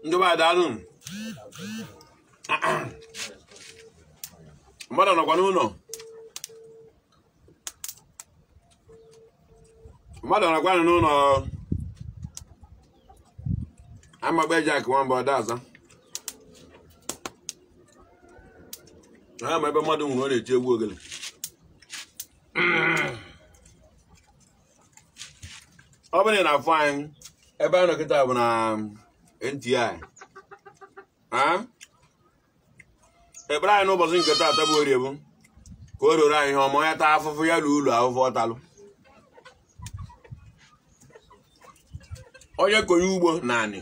Ndị be daalụ. Mmadụ nọkwa n'ụlọ. Mmadụ nọkwa n'ụlọ. Amagbe Jack nwamba ọdaza. Ha ma ebe mmadụ nwụrụ ọ na-eti egwu ogele. Ọ bụrụ na afọ anyị ebe a nọ kịta bụ na NTI. Ekpere anyị n'ụbọchị nke taata bụ orie bụ ka o roro anyị ihe ọma, onye taa afụfụ ya ruo ụlọ ahụfụ ọ talụ. Onye konye ugbo naanị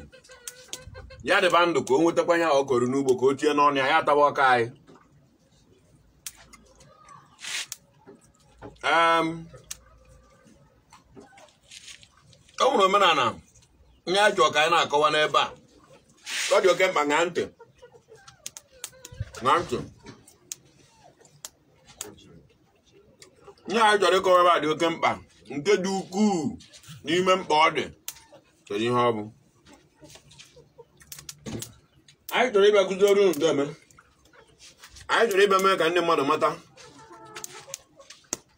ya dịba ndụ ka o nwetakwa ya ọ kọrọ n'ugbo ka o tinye n'ọnụ ya, ya atawa ọka anyị. O nwere omenala nye a chọrọ ka anyị na-akọwa n'ebe a. Ọ dị oke mkpa, ṅaa ntị. Ṅaa ntị. Nye anyị chọrọ ịkọwa ebe a dị oke mkpa nke dị ukwuu n'ime mkpa ọ dị. Kedu ihe ọ bụ? Anyị chọrọ ịbịa kụziere unu nke eme. Anyị chọrọ ịbịa mee ka ndị mmadụ mata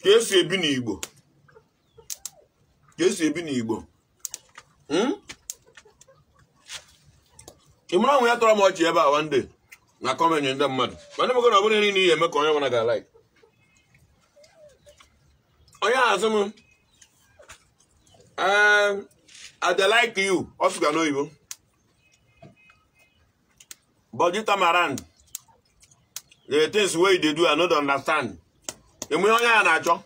ka esi ebi n'Igbo. Ka esi ebi n'Igbo. Ị mara onwe ya tọrọ m ọchị ebe a one day na kọmentị ndị mmadụ. Mana mego na ọ bụrụ niile ihe eme ka onye ọbụla ga-alaik. Onye asị m I dey like you, ọ sụga n'oyibo. But this time around, the things wey you dey do I no dey understand. Enwe onye a na-achọ.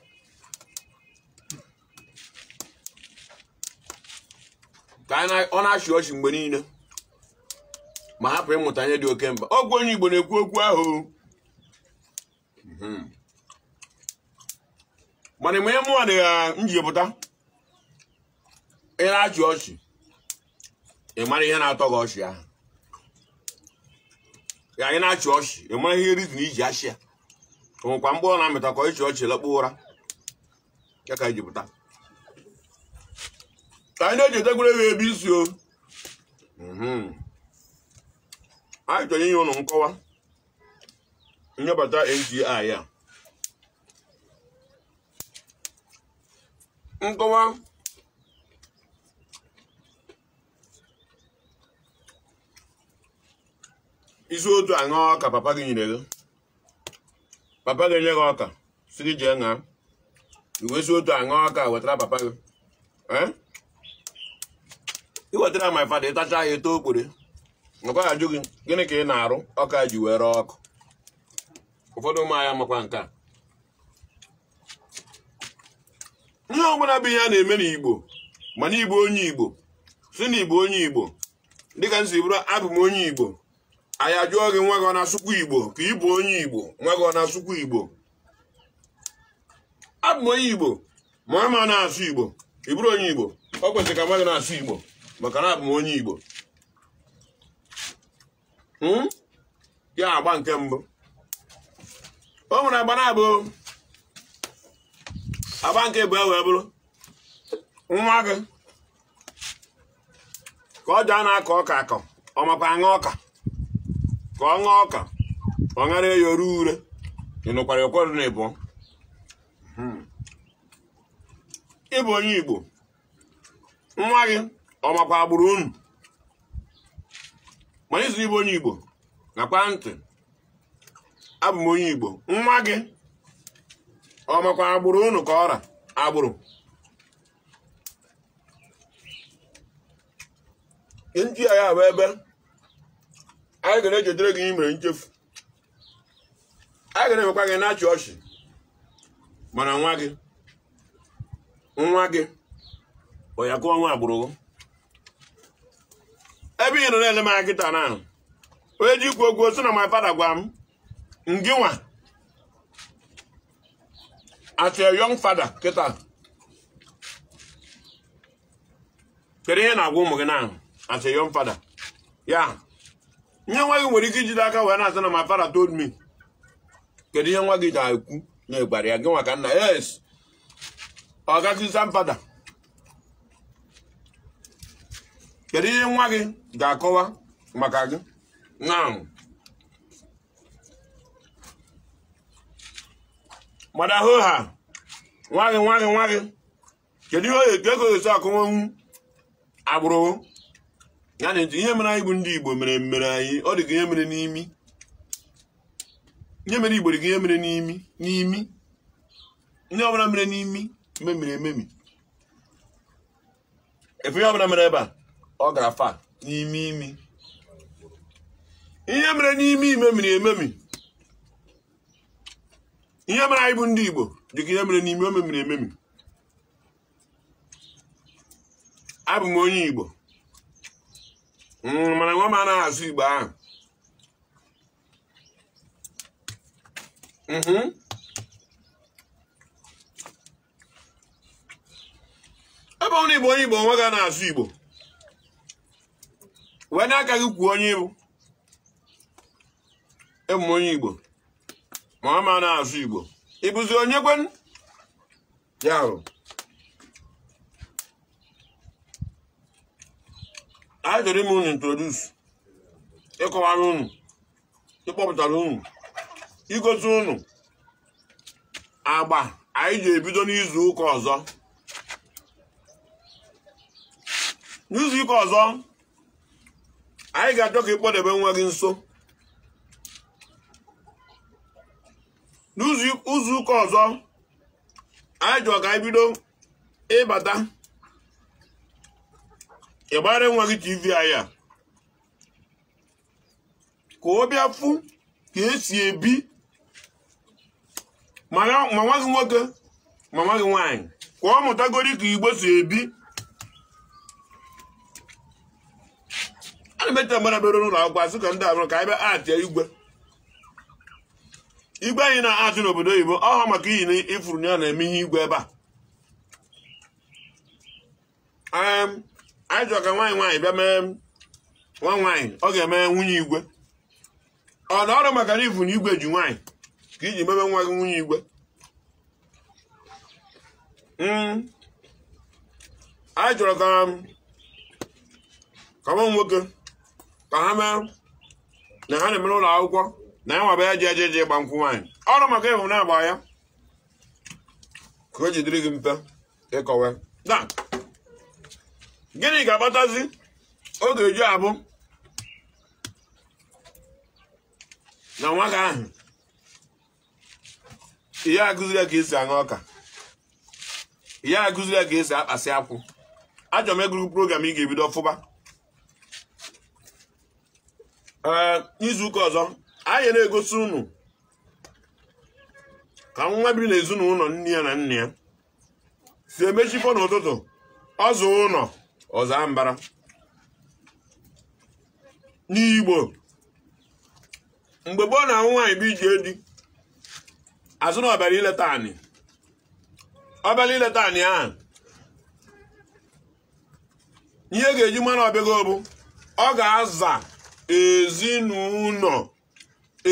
Ka ọ na-achị ọchị mgbe niile ma hapụ ịmụta ihe dị oke mkpa. Okwu onye Igbo na-ekwu okwu ahụ. Mana enwe ihe mụnwa na njipụta ị na-achị ọchị, ị mara ihe na-atọ gị ọchị ahụ. Ya ị na-achị ọchị, ị mara ihe reason iji achị ya. O nwekwa mgbe ọ na-amịta ka ịchị ọchị lakpuo ụra. Ya ka anyị jipụta. Ka anyị na-eji etegwere gị ebe isi o. Anyị chọrọ inye ụnụ nkọwa nyebata NTI a. Nkọwa isi otu aṅụ ọka papa gị nyere gị. Papa gị nye gị ọka si gị jee ṅaa. I wee si otu aṅụ ọka wetara papa gị. I wetara my father, ịtacha ya eto okpere. Nkwa ajụ gị gịnị ka ị na-arụ ọka ji wee ree ọkụ. Ụfọdụ ụmụ anyị amakwa nke a. Ihe ọbụla bụ ihe a na-eme n'Igbo, mana Igbo onye Igbo si na Igbo onye Igbo, dịka m si bụrụ abụ m onye Igbo, anyị ajụọ gị nwa gị ọ na-asụkwa Igbo ka ị bụ onye Igbo, nwa gị ọ na-asụkwa Igbo. Abụ m onye Igbo ma ọ ma na-asụ Igbo, ị bụrụ onye Igbo, ọ kwesịrị ka nwa gị na-asụ Igbo maka na abụ m onye Igbo. Ya agba nke mbụ. O nwere agba na-abụ agba nke bụ wee bụrụ nwa gị ka ọ jaa na-akọ ọka akọ, ọ makwa aṅụ ọka, ka ọ ṅụọ ọka, ọ ṅara ya oru ure. Ị nụkwara ụkwọdụ na ịbụọ. Ịbụ onye Igbo, nwa gị ọ makwa agbụrụ unu. Mana isi ịbụ onye Igbo nakwa ntị, abụ m onye Igbo, nwa gị ọ makwa agbụrụ unu ka ọra agbụrụ. Ndị a bụ ebe anyị ga na-echetara gị mere nchefu. Anyị ga na-emekwa gị na-achị ọchị, mana nwa gị ọ ya kụọ nwa agbụrụ gị. Ebe ị nọ na-ele m anya kịta na onye ji ikwu okwu sị na my father gwa m ngị nwa as a young father kịta, kedu ihe na-agwa ụmụ gị na as a young father? Ya nye nwa gị nwere ike ijide aka wee na-asị na my father told me. Kedu ihe nwa gị ga-ekwu na ịgbara ya gị nwa ka nna? Yes, ọ ga Christian father. Kedu ihe nwa gị ga-akọwa maka gị. Now, mada hoha nwa gị nwa gị nwa gị kedu ihe oge ka ego esi akọnwanwu agbụrụ ya na ihe mere anyị bụ ndị Igbo mere mere anyị ọ dị ka ihe mere n'imi ihe mere Igbo dị ka ihe mere n'imi n'imi ihe ọbụla mere n'imi memiri ememi efe ihe ọbụla mere ebe a ọ gara fa n'imi imi ihe mere n'imi memiri ememi ihe mere anyị bụ ndị Igbo dị ka ihe mere n'imi o memiri ememi. Abụ m onye Igbo mana nwa m anaghị asụ Igbo ahụ. Ebe ọ na Igbo onye Igbo nwa ga na-asụ Igbo wee n'aka gị kwuo onye Igbo ebu m onye Igbo ma ọ ma na-asụ Igbo ị bụzi onye kwen ya bụ anyị chọrọ ime unu introduce ịkọwara unu ịkpọpụtara unu igosi unu agba anyị ji ebido n'izu ụka ọzọ. N'izu ụka ọzọ anyị ga-achọ ka ịkpọdebe nwa gị nso. N'izu ụka ọzọ anyị chọrọ ka anyị bido ịbata ịgbara nwa gị TV anyị a ka ọ bịa fụ ka esi ebi ma nwa gị nwoke ma nwa gị nwaanyị ka ọ mụtagori ka Igbo si ebi. Ana m eche mgbara bịara n'ụlọ akwụkwọ asị ka ndị abụrụ ka anyị bịa atịa igwe igwe anyị na-atụ n'obodo oyibo ọha maka iyi na ifuru ya na-eme ihe igwe ebe a. Anyị chọrọ ka nwaanyị nwaanyị bịa mee nwa nwaanyị ọ ga-eme nwunye igwe ọ na ọrụ maka na ifu na igwe ji nwaanyị ka iji mebe nwa gị nwunye igwe. Anyị chọrọ ka nwa nwoke ka ha mee na ha na-eme n'ụlọ akwụkwọ na ya nwaba ya ji eje eje ịgba nkwụ nwaanyị ọrụ maka ịhụ na-agba ya ka o ji dịrị gị mfe ịkọwa. Na gịnị ga-akpatazi oge eji abụ na nwa gị ahụ ihe akụziri ya ka esi aṅụ ọka ihe akụziri ya ka esi akpasị akwụ. Achọrọ m egwuru program ị ga-ebido ọfụba ee n'izu ụka ọzọ anyị na-egosi unu ka nwa biri n'ezinụlọ nne ya na nna ya si emechifọ n'ụtụtụ ọzọ ụlọ ọza mbara n'Igbo. Mgbe gboo na-ahụ nwaanyị bụ iji edi azụ na ọbịara ileta anị ọbịara ileta anị ahụ ihe ga-eji mara ọbịago bụ ọ ga-aza ezinụlọ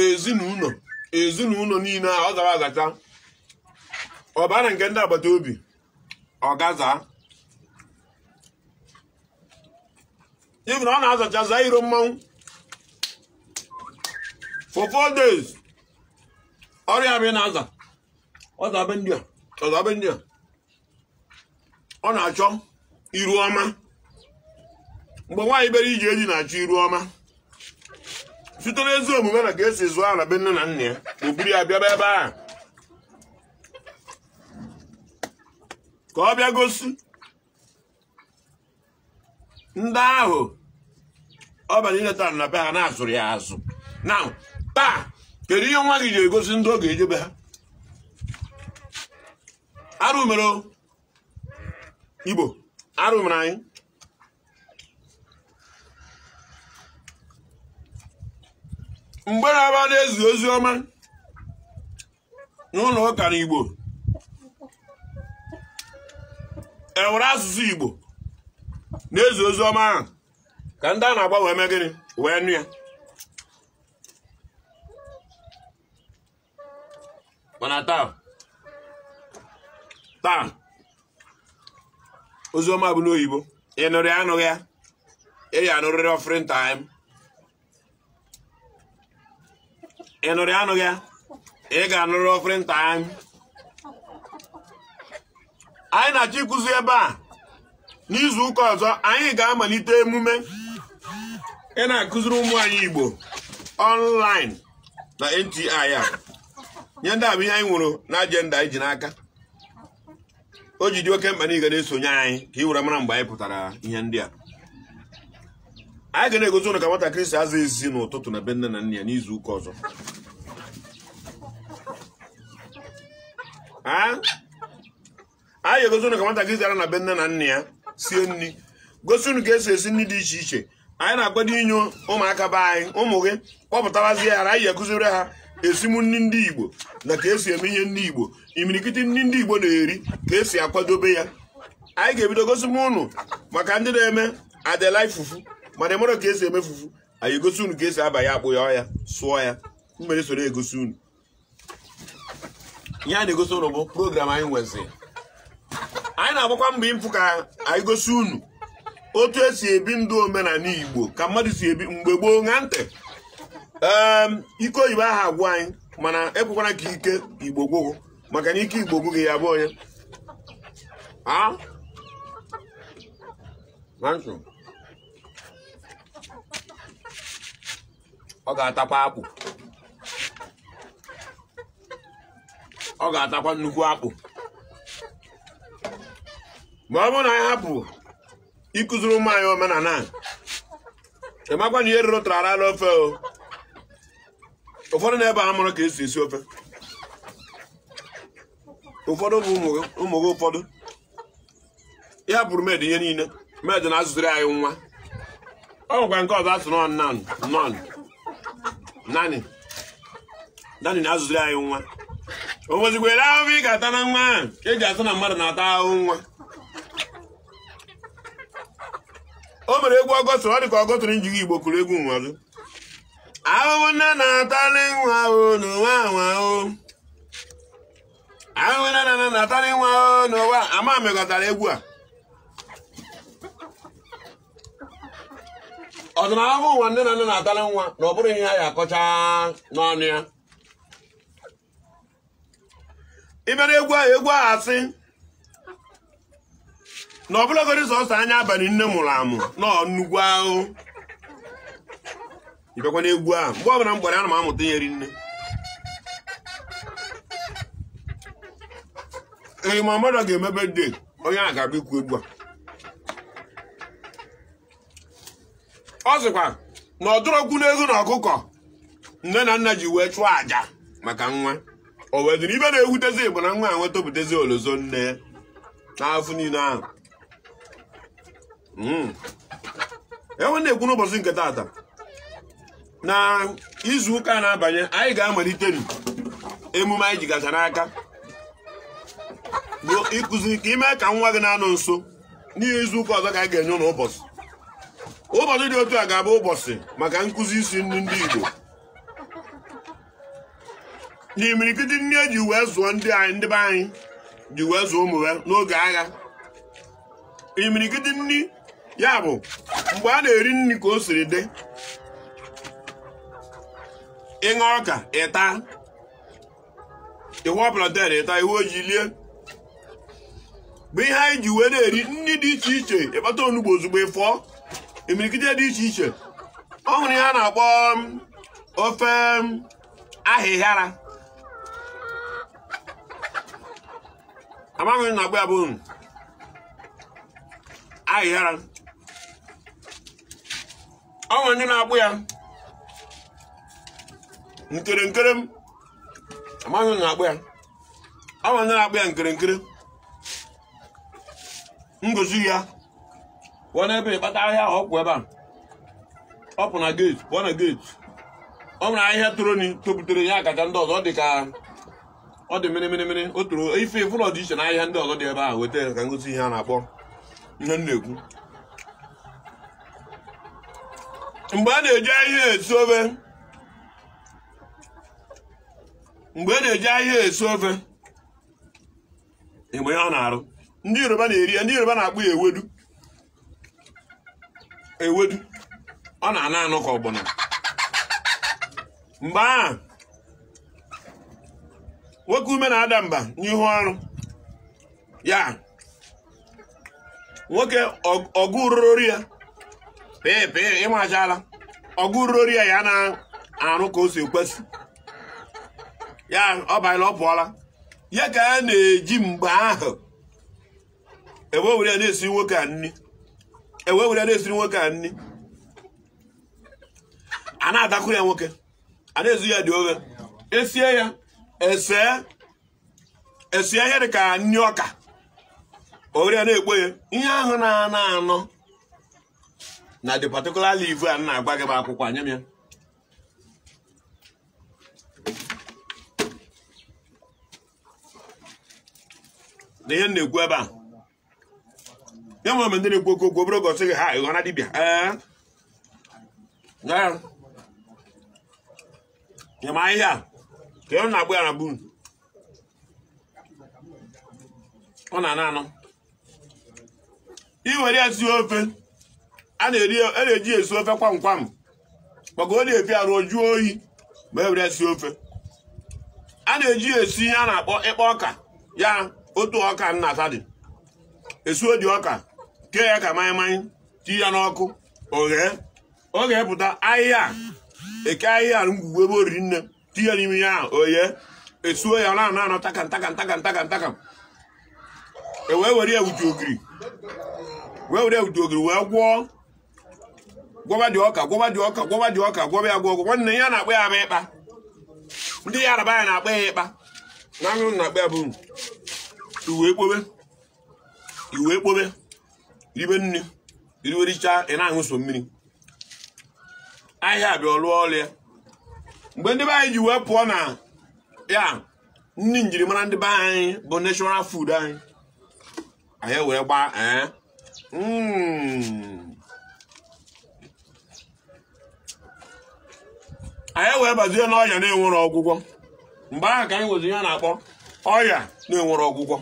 ezinụlọ ezinụlọ niile ahụ ọ zara azacha ọ bara nke ndị agbata obi ọ gaza even ọ na-azacha zaa iro mmanwụ for 4 days. Ọrịa bụ na-aza ọzabe ndị a ọzabe ndị a ọ na-achọ iru ọma. Mgbe nwaanyị bere iji eji na-achọ iru ọma site n'ezi omume na ka esi zụọ ala be nne na nna ya o buru ya bịaba ebe ahụ ka ọ bịa gosi ndị ahụ ọ bịara ileta na be ha na-azụrụ ya azụ. Na taa kedu ihe nwa gị ji egosi ndị ọ ga-ejebe ha? Arụ mere Igbo arụ mere anyị. Mgbe na-aba na-ezi ozi ọma n'ụlọ ụka na Igbo enwere asụsụ Igbo na-ezi ozi ọma ahụ ka ndị a na-agba wee mee gịnị wee nụ ya. Mana taa taa ozi ọma bụ n'oyibo ị nụrụ ya anụghị ya ị ya anụrịrị offering time. Ị nụrụ ya anụghị ya? Ị ga-anụrụ offering time. Anyị na-achọ ịkụzi ebe a n'izu ụka ọzọ anyị ga-amalite emume ị na-akụziri ụmụ anyị Igbo online na NTI a. Nye ndị a bụ ihe anyị nwere na ajenda anyị ji n'aka. O ji dị oke mkpa na ị ga na-esonye anyị ka ị were mara mgbe anyị pụtara ihe ndị a. Anyị ga na-egosi ụnụ ka nwatakịrị si aza ezi n'ụtụtụ na be nne na nna ya n'izu ụka ọzọ. Anyị egosi ụnụ ka nwatakịrị si ara na be nne na nna ya sie nri, gosi ụnụ ka esi esi nri dị iche iche. Anyị na-akwado inye ụmụaka be anyị, ụmụ gị kpọpụtawazie ya, anyị ekụziri ha esimu nri ndị Igbo na ka esi eme ihe ndị Igbo, imirikiti nri ndị Igbo na-eri ka esi akwadobe ya. Anyị ga-ebido gosi m ụnụ maka ndị na-eme adelai fufu, mana ịmara ka esi eme fufu, anyị egosi unu ka esi aba ya, akpụ ya ọya, sụọ ya, mmere soro egosi unu. Ihe a na-egosi unu bụ program anyị nwezi. Anyị na-agbakwa mbọ ịfụ ka anyị gosi unu otu esi ebi ndụ omenala Igbo, ka mmadụ si ebi mgbe gboo. Ṅaa ntị, ike oyibo ahụ agwụ anyị, mana ekwekwana ka ike Igbo gwụgwụ, maka na ike Igbo gwụghị ya bụ onye. Ọ ga-atakwa akpụ, ọ ga-atakwa nnukwu akpụ ma ọ bụrụ na anyị hapụ ịkụziri ụmụ anyị omenala. Ịmakwa na ihe rụrụ tara ala ofe o. Ụfọdụ na-ebe a mụrụ ka esi esi ofe, ụfọdụ bụ ụmụ gị, ụfọdụ ya bụrụ med ihe niile med na-azụziri anyị nwa. Ọ nwekwa nke ọzọ asụ nọn nani nani na-azụziri anyị nwa. O nwezikwere ahụhụ ị ga-ata na nwa ahụ ka eji asụ na mmadụ na-ata ahụhụ nwa. O mere egwu ọgọstụrụ, ọ dị ka ọgọstụrụ njighị Igbo kụrụ egwu nwazụ. Ahụhụ nne na-atalị nwa o n'ụwa nwa o, ahụhụ nne na-atalị nwa o n'ụwa. Ama mekọtara egwu a. Ọdịnala ụwa nne na nna na-atalị nwa na ọ bụrụ ihe a ya akọcha n'ọnụ ya. Ị bịara egwu ahụ, egwu ahụ asị na ọbụlagodi sọsọ anya abalị nne mụrụ amụ nọọ nnukwu ahụ. Ị bịakwa n'egwu ahụ, mgbe ọbụla m gbara ana m amụta ihe rinne. Ee, ma mmadụ ga-emebe de onye a ga-abịa ikwu egwu a. Ọ sịkwa na ọ dụrọkwu n'ego na ọkụkọ nne na nna ji wee chụọ àjà maka nwa. O weziri ibe na-ewutezi bụ na nwa a nwetopụtezi olozo nne n'afọ niile ahụ. Enwe na-ekwu n'ụbọchị nke taata na izu ụka na-abanye, anyị ga-amalite emume anyị jigacha n'aka bụ ịkụzi ka ime ka nwa gị na-anọ nso. N'ihi izu ụka ọzọ ka anyị ga-enye ụbọchị ụbọchị dị otu a ga-abụ ụbọchị maka nkụzi isi nri ndị Igbo. N'imirikiti nri eji wee zụọ ndị anyị, ndị be anyị ji wee zụọ ụmụ ha n'oge agha. Imirikiti nri ya bụ mgbe a na-eri nri ka o siri dị. Ịṅụ ọka ịta, ịhụ plantain ịta, ihu ojii lie, bụ ihe anyị ji wee na-eri nri dị iche iche. Ịkpata onugbu ozugbo ịfọọ, imirikiti dị iche iche. Ọ hụrụ ihe a na-akpọ ofe ahịhịara, amaghị m na-akpọ ya bụ ahịhịara. Ọ nwere ndị na-akpụ ya nkere nkere, amaghị m na-akpụ ya. Ọ nwere ndị na-akpụ ya nkere nkere. Ngozi ya pụọ n'ebe ịkpata ahịa ahụ, ọ kwụ ebe a, ọ pụ na geeti, pụọ na geeti. Ọ nwere ahịhịa toroni toputere ya kacha ndị ọzọ, ọ dị ka ọ dị mịrị mịrị mịrị, o toro ife ịfụlọ dị iche na ahịhịa ndị ọzọ dị ebe ahụ. Weta ya ka ngosi ihe a na-akpọ ihe m na-ekwu. Mgbe a na-eji ahịhịa esi ofe, mgbe a na-eji ahịhịa esi ofe, mgbe ọ na-arụ, ndị Yoruba na-eri ya, ndị Yoruba na-akpụ ya ewedu. Ewedu ọ na-ana anụ ka ọgbọnọ. Mgbe ahụ Nwoke ume na-ada mba n'ihu ọrụ. Ya nwoke ọgụ rurori ya pee pee ịmachala ọgụ rurori ya ya na-arụ ka o si ekwesị. Ya ọ banyela ọ pụọla. Ya ka a na-eji mgbe ahụ ewe were na-esi nwoke a nri. Ewe were na-esiri nwoke a nri. A na-adakwuru ya nwoke. A na-ezu ya dị oghe. Esie ya esie ihe dị ka nri ọka. O were ya na-ekpo ya. Ihe ahụ na-ana anọ na the particular leaf a na-agwa gị bụ akwụkwọ anya m ya. Na ihe m na-ekwu ebe a ya nwe ndị na-ekwu okwu okwu obere oge ọ sị gị ha ịghọ na dibịa. Ee nyema ahịhịa ka ọ na-agbụ ya na buru ọ na-ana anọ. I were ya sie ofe a na-eji esi ofe kwam kwam maka ọ na-efi arụ jụọ oyi ma e were ya sie ofe. A na-eji esi ihe a na-akpọ ịkpọ ọka ya otu ọka nna asa dị esuo dị ọka kee ya ka manye manye tinye ya n'ọkụ oghee ọ ga-epụta ahịhịa eke ahịhịa ngwugwu ebe oriri nne tinye n'ime ya ahụ oghee esuo ya ọ na-anọ anọ takam takam takam takam takam e wee were ya uju ogiri wee were uju ogiri wee gwọọ gwọba dị ọka gwọba dị ọka gwọba dị ọka gwọba ya gwọọ nwanne ya na-akpọ ya bụ ịkpa. Ndị ya araba ya na-akpọ ya ịkpa na aṅụ na-akpọ ya bụ iwe kpobe ribe nri iriwericha ị na-aṅụ so mmiri. Ahịa bịa ọlụọ ọlụ ya. Mgbe ndị be anyị ji wee pụọ na ya nri njirimara ndị be anyị bụ national food anyị anyị were gbaa anyị wee bazie n'ọya na-enwere ọgwụgwọ. Mgbe ahụ ka anyị nwezi ihe a na-akpọ ọya na-enwere ọgwụgwọ.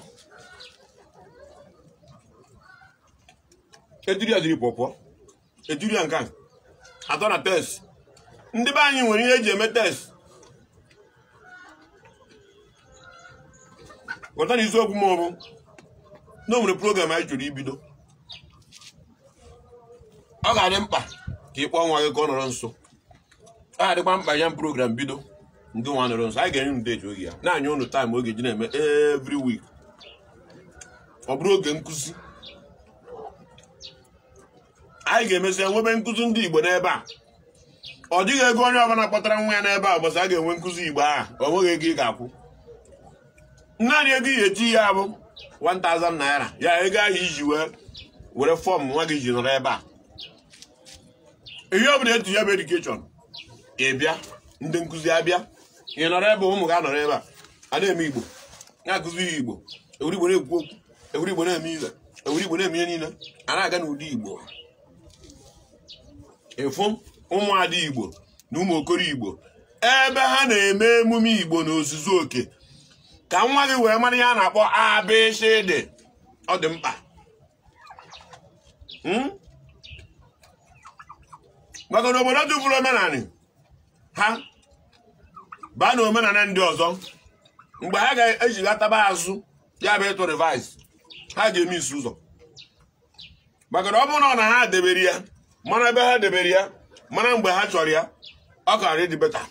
Ejiri ya jiri pọpọ ejiri ya nke atọ na test. Ndị be anyị nwere ihe eji eme test. Ghọta na isiokwu m ọ bụ na o nwere program anyị chọrọ ibido. Ọ ga-adị mkpa ka ị kpọọ nwa gị ka ọ nọrọ nso. Ọ ga-adịkwa mkpa ya program bido ndị nwa nọrọ nso. Anyị ga-enye unu deji oge ya na-anye unu taịm oge ji na-eme every week. Ọ bụrụ oge nkụzi anyị ga-emesi ya nwebe nkụzi ndị Igbo n'ebe a. Ọ dịghị ego onye ọbụla kpọtara nwa ya n'ebe a ụbọchị a ga-enwe nkụzi Igbo ahụ o nweghị ego ị ga-akwụ. Naanị ego ị ga-eti ya bụ 1000 naira ya ego ahụ iji wee were fọm nwa gị ji nọrọ ebe a. Ihe ọ bụla etinye bụ edukeshọn ị bịa ndị nkụzi abịa ị nọrọ ebe ụmụ ga-anọrọ ebe a a na-eme Igbo na-akụzi ya Igbo ewuru Igbo na-ekwu okwu ewuru Igbo na-eme ize ewuru Igbo na-eme ihe niile a na-aga n'ụdị Igbo. Ịfụ ụmụada Igbo na ụmụ okoro Igbo ebe ha na-eme emume Igbo na ozuzu oke ka nwa gị wee mara ihe a na-akpọ abịshịdị. Ọ dị mkpa maka na obodo tụfuru omenanị ha baa na omenala ndị ọzọ mgbe ha ga-ejigataba azụ ya bụ ịtụ rivise ha ga-eme isi ụzọ maka na ọ bụrụ na ha debere ya mara ebe ha debere ya mara mgbe ha chọrọ ya ọ kara ịdị beta.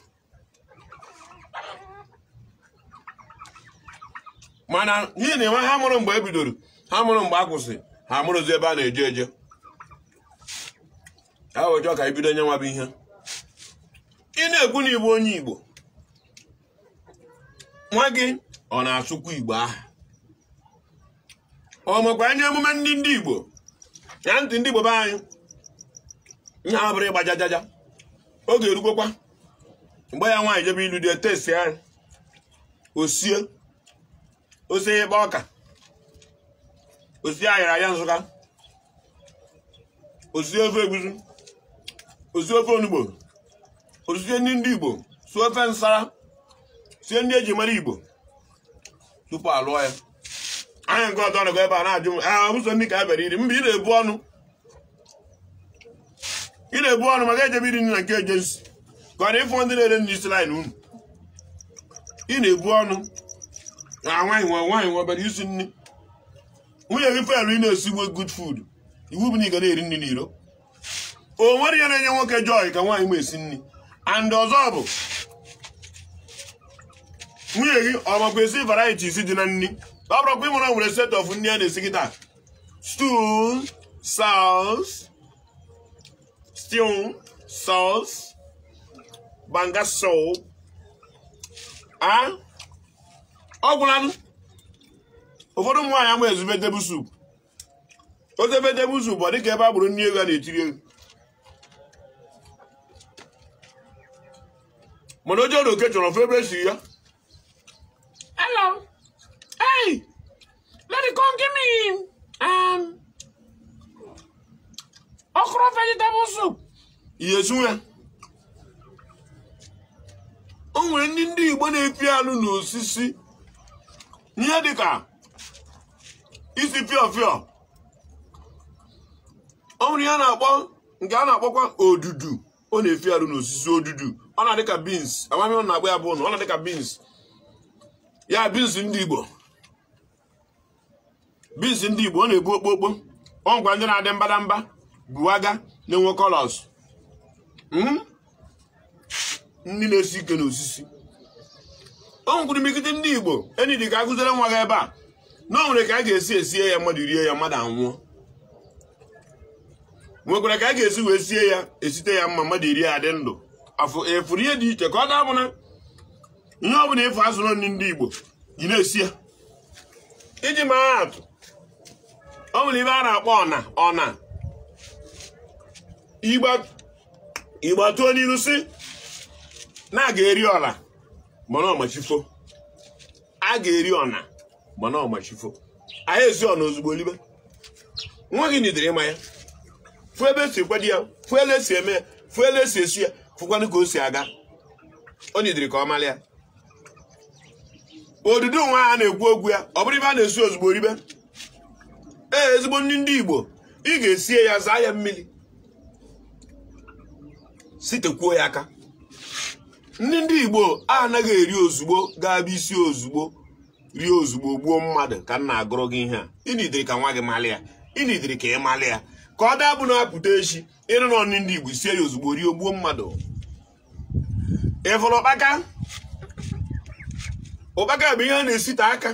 Mana n'ihi na ha mụrụ mgbe e bidoro ha mụrụ mgbe a kwụsị ha mụrụzi ebe a na-eje eje ha wee ka ibido nye nwa bụ ihe. Ị na-ekwu na Igbo onye Igbo nwa gị ọ na-asụkwa Igbo ahụ ọ makwa anya emume ndị Igbo ya ntị ndị Igbo be anyị ihe a bụrụ ịgba jajaja oge erugokwa mgbe ya nwaanyị jebe ilu dị etesi anyị osie osie ịkpa ọka osie ayara ya Nsụka osie ofe egusi osie ofe onugbo osie ndị Igbo sie ofe nsara sie ndị eji mara Igbo tupu alụọ ya. Anyị nke ọzọ nọgọ ebe a na-ajụ m ọ bụ sọ ndị ka a bịara iri mba ị na-ebu ọnụ ị na-ebu ọnụ maka ejebe iri nri na nke ejensi ka ọ na ịfụ ndị na-ere nri isi laịn unu. Ị na-ebu ọnụ Na nwaanyị nwe nwaanyị nwebere isi nri. Nwunye gị felu ị na-esigbo good food. Iwu bụ na ị ga na-eri nri n'iro. O nwere ihe na-enye nwoke joy ka nwaanyị ma esi nri. And ọzọ bụ nwunye gị ọ makwa esi varieties dị na nri. Ọ bụrụkwa ịmụrụ nwere set of nri a na-esi kịta. Stew, sauce, stew, sauce, banga soup. Ah? Ọ gwụlanụ. Ụfọdụ ụmụ nwaanyị ama ezu vegetable soup. Ote vegetable soup ọ dịka ebe a gburu nri ego a na-etiri ego. Mana oje na oke chọrọ ofe ebe esi ya. Hello. Hey, let it come give me okra vegetable soup. Ihe esu ya. O nwere ndị Igbo na-efi alụ n'osisi. Ihe dịka isi fịọ fịọ. O nwere ihe a na-akpọ nke a na-akpọkwa odudu. Ọ na-efi alụ n'osisi odudu. Ọ na-adị ka beans. Amamihe ọ na-agba ya bụ ụnụ. Ọ na-adị ka beans. Ya beans ndị Igbo. Beans ndị Igbo ọ na-ebu okpokpo. Ọ nkwa ndị na-adị mbadamba buwaga na-enwe colors. Ndị na-esi ike n'osisi. O nwekwuru imikite ndị Igbo enyi dị ka akụziri nwa gị ebe a na o nwere ka a ga-esi esie ya mmadụ rie ya mmadụ anwụọ. Nwekwara ka a ga-esi wee sie ya esite ya mma mmadụ rie ya dị ndụ. Afọ efuru ihe dị iche ka ọ ga-abụ na ihe ọ bụla efu azụrụ nri ndị Igbo ị na-esi ya. Iji maa atụ, o nwere ibe a na-akpọ ọna ọna. Igba tụọ n'iru si na a ga-eri ọla mana ọmachifo. A ga-eri ọna mana ọmachifo. Anyị esi ọna ozugbo libe. Nwa gị nidere ịma ya. Fụ ebe esi kwado ya, fụ ele esi eme ya, fụ ele esi esi ya, fụkwanụ ka o si aga. O nidere ka ọ mara ya. Odudu nwa a na-ekwu okwu ya, ọ bụrụ ibe a na-esi ozugbo ribe. Ee, ezigbo nri ndị Igbo, ị ga-esie ya zaa ya mmiri. Sitekwuo ya aka. Ndị Igbo anaghị eri ozugbo ga-abịa isi ozugbo rie ozugbo gbuo mmadụ ka m na-agụrụ gị ihe a. Ịnidiri ka nwa gị malị ya. Ịnidiri ka ị malị ya. Ka ọ dabụ na apụta echi ịnụ nọ ndị Igbo sie ya ozugbo rie gbuo mmadụ. Ị fụrụ ụkpaka? Ụkpaka bụ ihe a na-esite aka.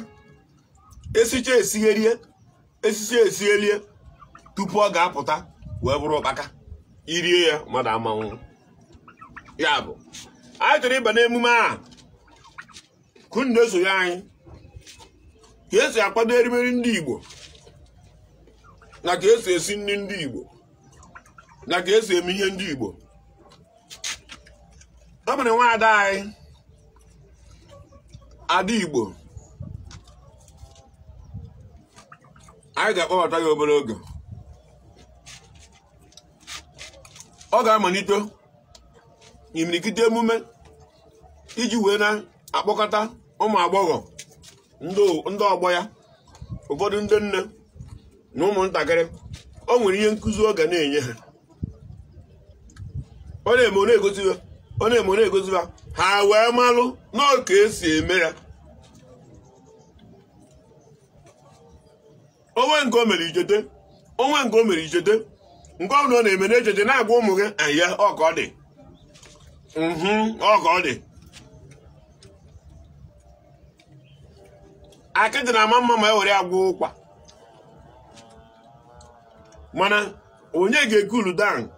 Esicha esigherie, esicha esigherie tupu ọ ga-apụta wee bụrụ ụkpaka. Irie ya mmadụ amanwụ. Ya bụ anyị chọrọ ịba n'emume a ka unu na-esonye anyị ka esi akwado erimeri ndị Igbo na ka esi esi nri ndị Igbo na ka esi eme ihe ndị Igbo. Ọ bụrụ nwa ada anyị ada Igbo anyị ga-akpọbata ya obere oge. Ọ ga-amalite imirikiti emume iji wee na-akpọkọta ụmụ agbọghọ ndị ọgbọ ya, ụfọdụ ndị nne na ụmụntakịrị. O nwere ihe nkụzi ọ ga na-enye ha. Ọ na-eme ọ na-egosi ha, ọ na-eme ọ na-egosi ha, ha wee malụ n'ọ ka esi eme ya. Onwe nke o mere ichete, onwe nke o mere ichete, nke ọ bụla ọ na-eme na-echete na-agwa ụmụ gị anya ọ ka ọ dị. Ọ ka ọ dị. Akịdị na-ama mma ma e were agwọ ụkwa. Mana onye ga-ekulu down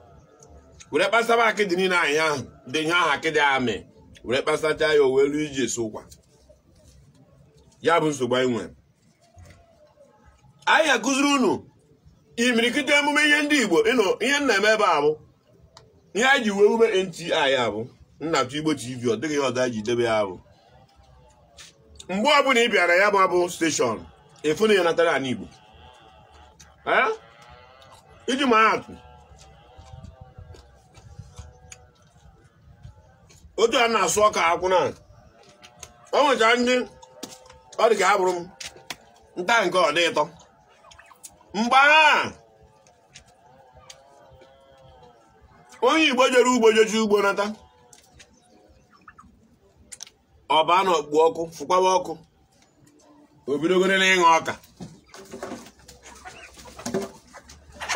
were kpasaba akịdị niile ahụ ahụ dị ihe ahụ akịdị amị were kpasacha ya o wee lu iji esi ụkwa. Ya bụ nsogbu anyị nwere. Anyị akụziri unu imirikiti emume ihe ndị Igbo. Ịnụ ihe m na-eme ebe a bụ ihe anyị ji wee wume NTI abụ Nnatụ Igbo TV. Ọ dịghị ihe ọzọ anyị ji debe ya bụ mgbe ọbụla ị bịara ya bụ abụ steshọn efu na ya natara ala Igbo. Iji maa atụ, otu a na-asụ ọka akwụ na o nwechara ndị ọ dị ka ha bụrụ m nta nke ọ dị ịtọ mgbe a onye Igbo jere ugbo jechi ugbo nata ọ baa n'okpu ọkụ fụkwawa ọkụ O bidogoro n'ịṅụ ọka.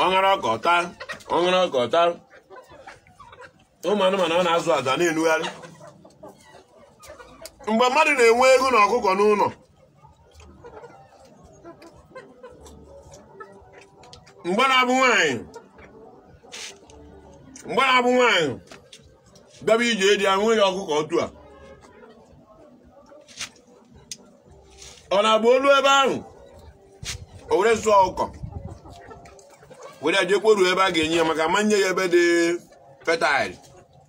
Ọ ṅara ọka ọta, ọ ṅara ọka ọta. Ụmụ anụmanụ ọ na-azụ azụ a na-enugharị. Mgbe mmadụ na-enwe ego na ọkụkọ n'ụlọ, mgbe na-abụ nwaanyị bịaba ije edi ahụ ya ọkụkọ otu a, ọ na-abụ olu ebe ahụ o were zụọ ọkụkọ were jee kporuo ebe a ga-enye ya, maka ma nye ya ebe dị fertile.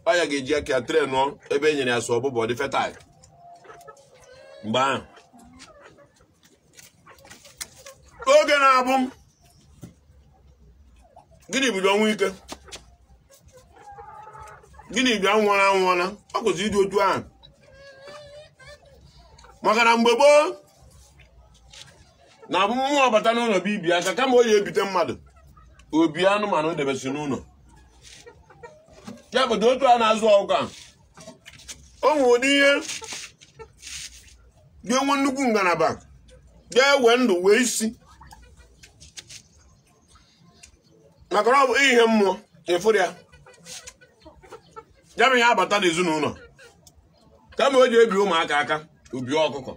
Ọ ya ga-eji aka ya trenụọ ebe e nyere ya sọ ọbụbọ dị fertile. Mgbe ahụ oge na-abụ gịnị bido ọnwụ ike, gịnị bịa nwụọla anwụọla, ọ kwụsị ịdị otu ahụ. Maka na mgbe gboo na-abụ mmụọ bata n'ụlọ bụ ibi aka, kama o ya ebite mmadụ obi anụmanụ debesi n'ụlọ ya. Bụ otu a na-azụ ọkụkọ a, o nwere ụdị ihe ga-enwe nnukwu ngalaba ga-ewe ndụ wee isi, maka na ọ bụ ihe mmụọ ịfụrụ ya. Ya bụ ihe abata n'ezinụlọ, kama o ji ebi ụmụaka aka obi ọkụkọ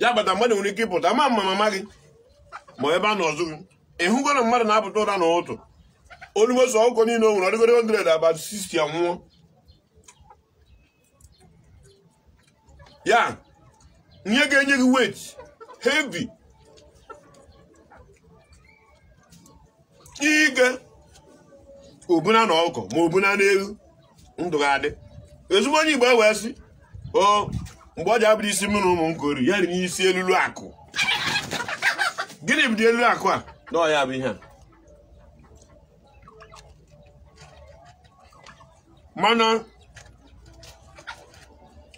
ya bata, mmadụ nwere ike ịpụta ma mma mama gị ma ebe a nọ ọzọ gị ịhụgo na mmadụ na-apụta ụra n'ụtụ olumoso ọkụkọ niile o nwere ọdịgoro 100 about 60 anwụọ. Ya ihe ga-enye gị weight heavy ike obuna na ọkụkọ ma obuna n'elu ndụ ga-adị. Ezigbo onye Igbo wee sị o mgbe ọ ji abụrụ isi m na ụmụ m kori ya riri isi elulu akụ. Gịnị bụ elulu akụ a? Na ọ ya bụ ihe a. Mana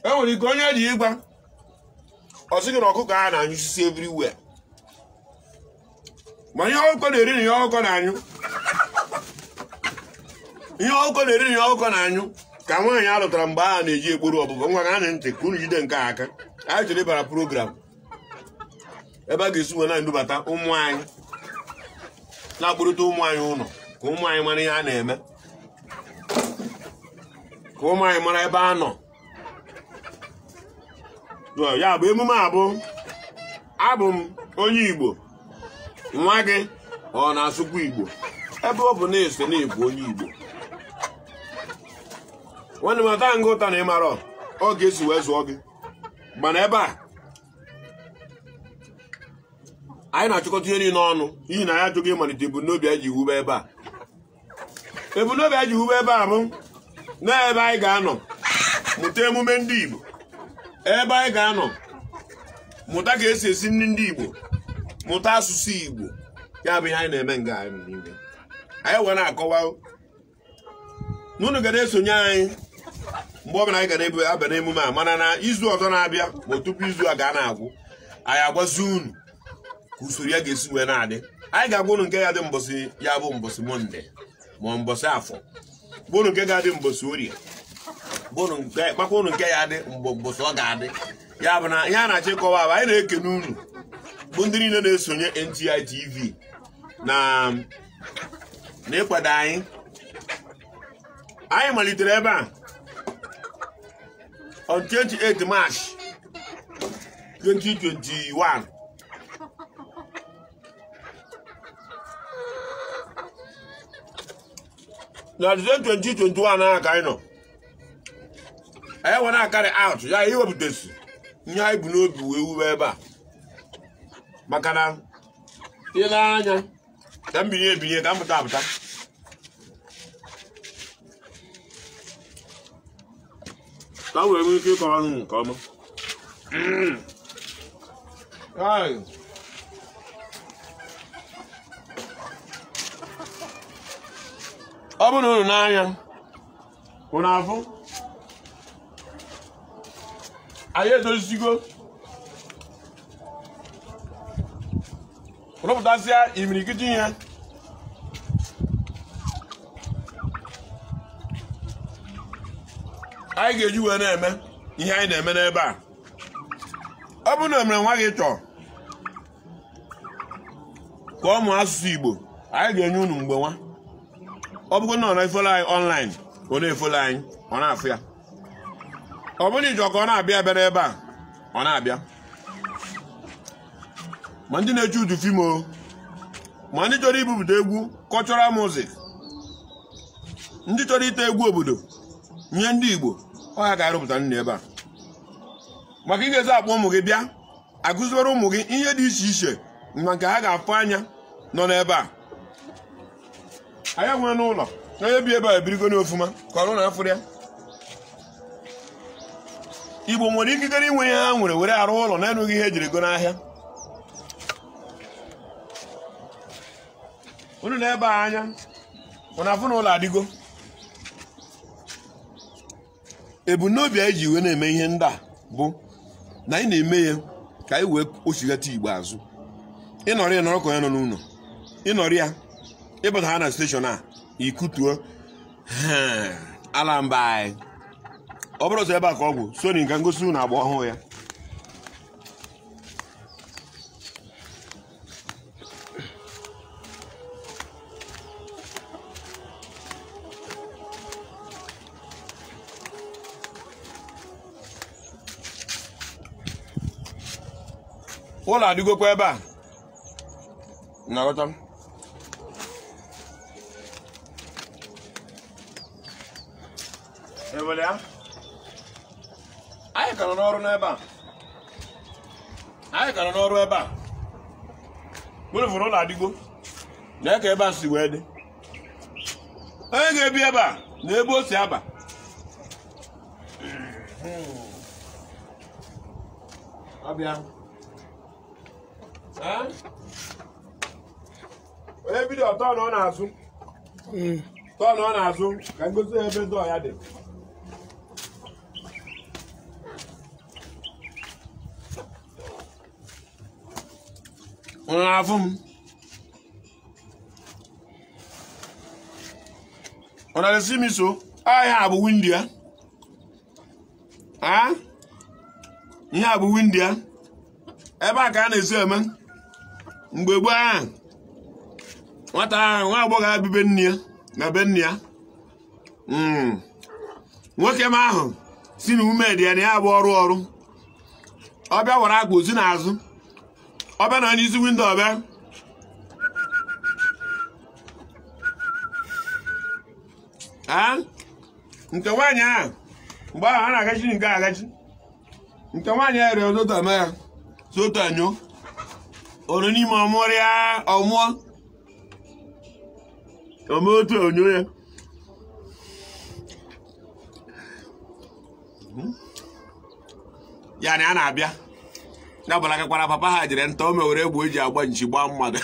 e nwere ike onye ji ịgba ọ sị gị na ọkụkọ a na-anyụsisi everywhere, ma ihe ọkụkọ na-eri na ihe ọkụkọ na-anyụ, ihe ọkụkọ na-eri na ihe ọkụkọ na-anyụ ka nwaanyị a lụtara mgbe a na-eji ekporo ọbụbọ. Nwa ga ntị ka unu jide nke a aka. Anyị chọrọ ịbara program ebe a ga-esi wee na-edubata ụmụ anyị, na-akpụrụta ụmụ anyị ụlọ ka ụmụ anyị mara ihe a na-eme, ka ụmụ anyị mara ebe a nọ. Ya bụ emume a bụ abụ m onye Igbo, nwa gị ọ na-asụkwa Igbo, ebe ọ bụ na-eso na-ebu onye Igbo. Nwanne m ata nga ụta na ịmara ọ ga-esi wee zụọ gị. Mana ebe a anyị na-achịkọta ihe niile ọnụ, n'ihi na anyị achọghị ịmalite ebumnobi anyị ji wube ebe a. Ebumnobi anyị ji wube ebe a bụ na ebe anyị ga-anọ mụta emume ndị Igbo, ebe anyị ga-anọ mụta ka esi esi nri ndị Igbo, mụta asụsụ Igbo. Ya bụ ihe anyị na-eme nga anyị n'ime. Anyị wee na-akọwa na unu ga na-esonye anyị mgbe ọbụla anyị ga na-aba n'emume a, mana na izu ọzọ na-abịa ma tupu izu a ga na-agwụ, anyị agwazi unu ka usoro ya ga-esi wee na-adị. Anyị ga-agwa unu nke ya dị mbọsị ya bụ mbọsị Mọnde ma mbọsị Afọ, bụ unu nke ga-adị mbọsị Orie, gbakwa unu nke ya dị mgbe mbọsị ọ ga-adị. Ya bụ na ihe a na-achọ ịkọwa bụ anyị na-ekene unu bụ ndị niile na-esonye NTI TV na ịkwado anyị. Anyị malitere ebe a on 28 March 2021. Na 2021 ahụ ka anyị nọ, anyị were akarị out ya iwepụtasị ihe anyị bụ n'obi wee wube ebe a. Maka na ile anya ka m binye ebinye ka m pụta apụta, ka m wee nwee ike ịkọwa nke ọma. Ọ bụrụ na unu n'anya unu afụ anyị edozigo rụpụtasịa imirikiti ihe anyị ga-eji wee na-eme ihe anyị na-eme n'ebe a. Ọ bụrụ na emere nwa gị chọọ Ka ọ mụọ asụsụ Igbo, anyị ga-enye unu mgbe nwa. Ọ bụgo na ọ na-efolo anyị online, ọ na-efolo anyị, ọ na-afụ ya. Ọ bụrụ ijọ ka ọ na-abịa abịa n'ebe a, ọ na-abịa. Ma ndị na-eche udu fim o, ma ndị chọrọ ibupụta egwu cultural music, ndị chọrọ ite egwu obodo nye ndị Igbo, ọ ya ga-arụpụta nna ebe a. Maka ị ga-ezi akpọ ụmụ gị bịa, akụziere ụmụ gị ihe dị iche iche ma nke ha ga-afụ anya nọ n'ebe a. Anyị enwee n'ụlọ, onye bi ebe a ebirigo n'ofuma ka ọrụ na afụrụ ya. Igbo nwere ikikere inwe ihe ha nwere were arụ ụlọ na-enweghị ihe ejiri go n'ahịa. Unu na-ebe a anya, unu afụ na ụlọ adịgo. Ebumnobi anyị ji wee na-eme ihe ndị a bụ na anyị na-eme ya ka anyị wee kpochigata Igbo azụ. Ịnọrọ ịnọrọ ka onye nọ n'ụlọ, ịnọrọ ya ịbata ha na steshọn a ikutuo ala mba anyị. Ọ bụrụ sọ ebe a ka ọ gwụ, soni nka ngosi unu agba ọhụụ ya. Ụlọ adịgokwa ebe a. Na-aghọta m? Ewere ya? Anyị ka nọ n'ọrụ n'ebe a. Anyị ka nọ n'ọrụ ebe a. Mụrụ fụrụ ụlọ adịgo. Na ka ebe a si wee dị. Onye ga-ebi ebe a na ebe o si aba. Abịa. Onye bido ọtọ na ọ na-azụ. Tọọ na ọ na-azụ ka ngosi ebe dọọ ya dị. Unu na-afụ m? Ọ na-esi m iso? Ahịa a bụ windo ya. Ihe a bụ windo ya. Ebe a ka a na-esi eme. Mgbe gboo ahụ, nwata ahụ, nwa agbọghọ abi be nne ya na be nne ya. Nwoke m ahụ si na ume dị ya na ya bụ ọrụ ọrụ. Ọ bịa were akpa osi n'azụ. Ọ bịa na n'isi windo ọbịa. Nke nwaanyị ahụ, mgbe ahụ a na-agachi nke agachi. Nke nwaanyị ahụ rịọ otu eme ya, si otu anyụ. Ọnụ n'ime ọmụrịa ọmụọ. Ome otu onyo ya. Ya na a na-abịa. Ya bụla gakwara papa ha jere nta o mewere egbe eji agba nchi gbaa mmadụ.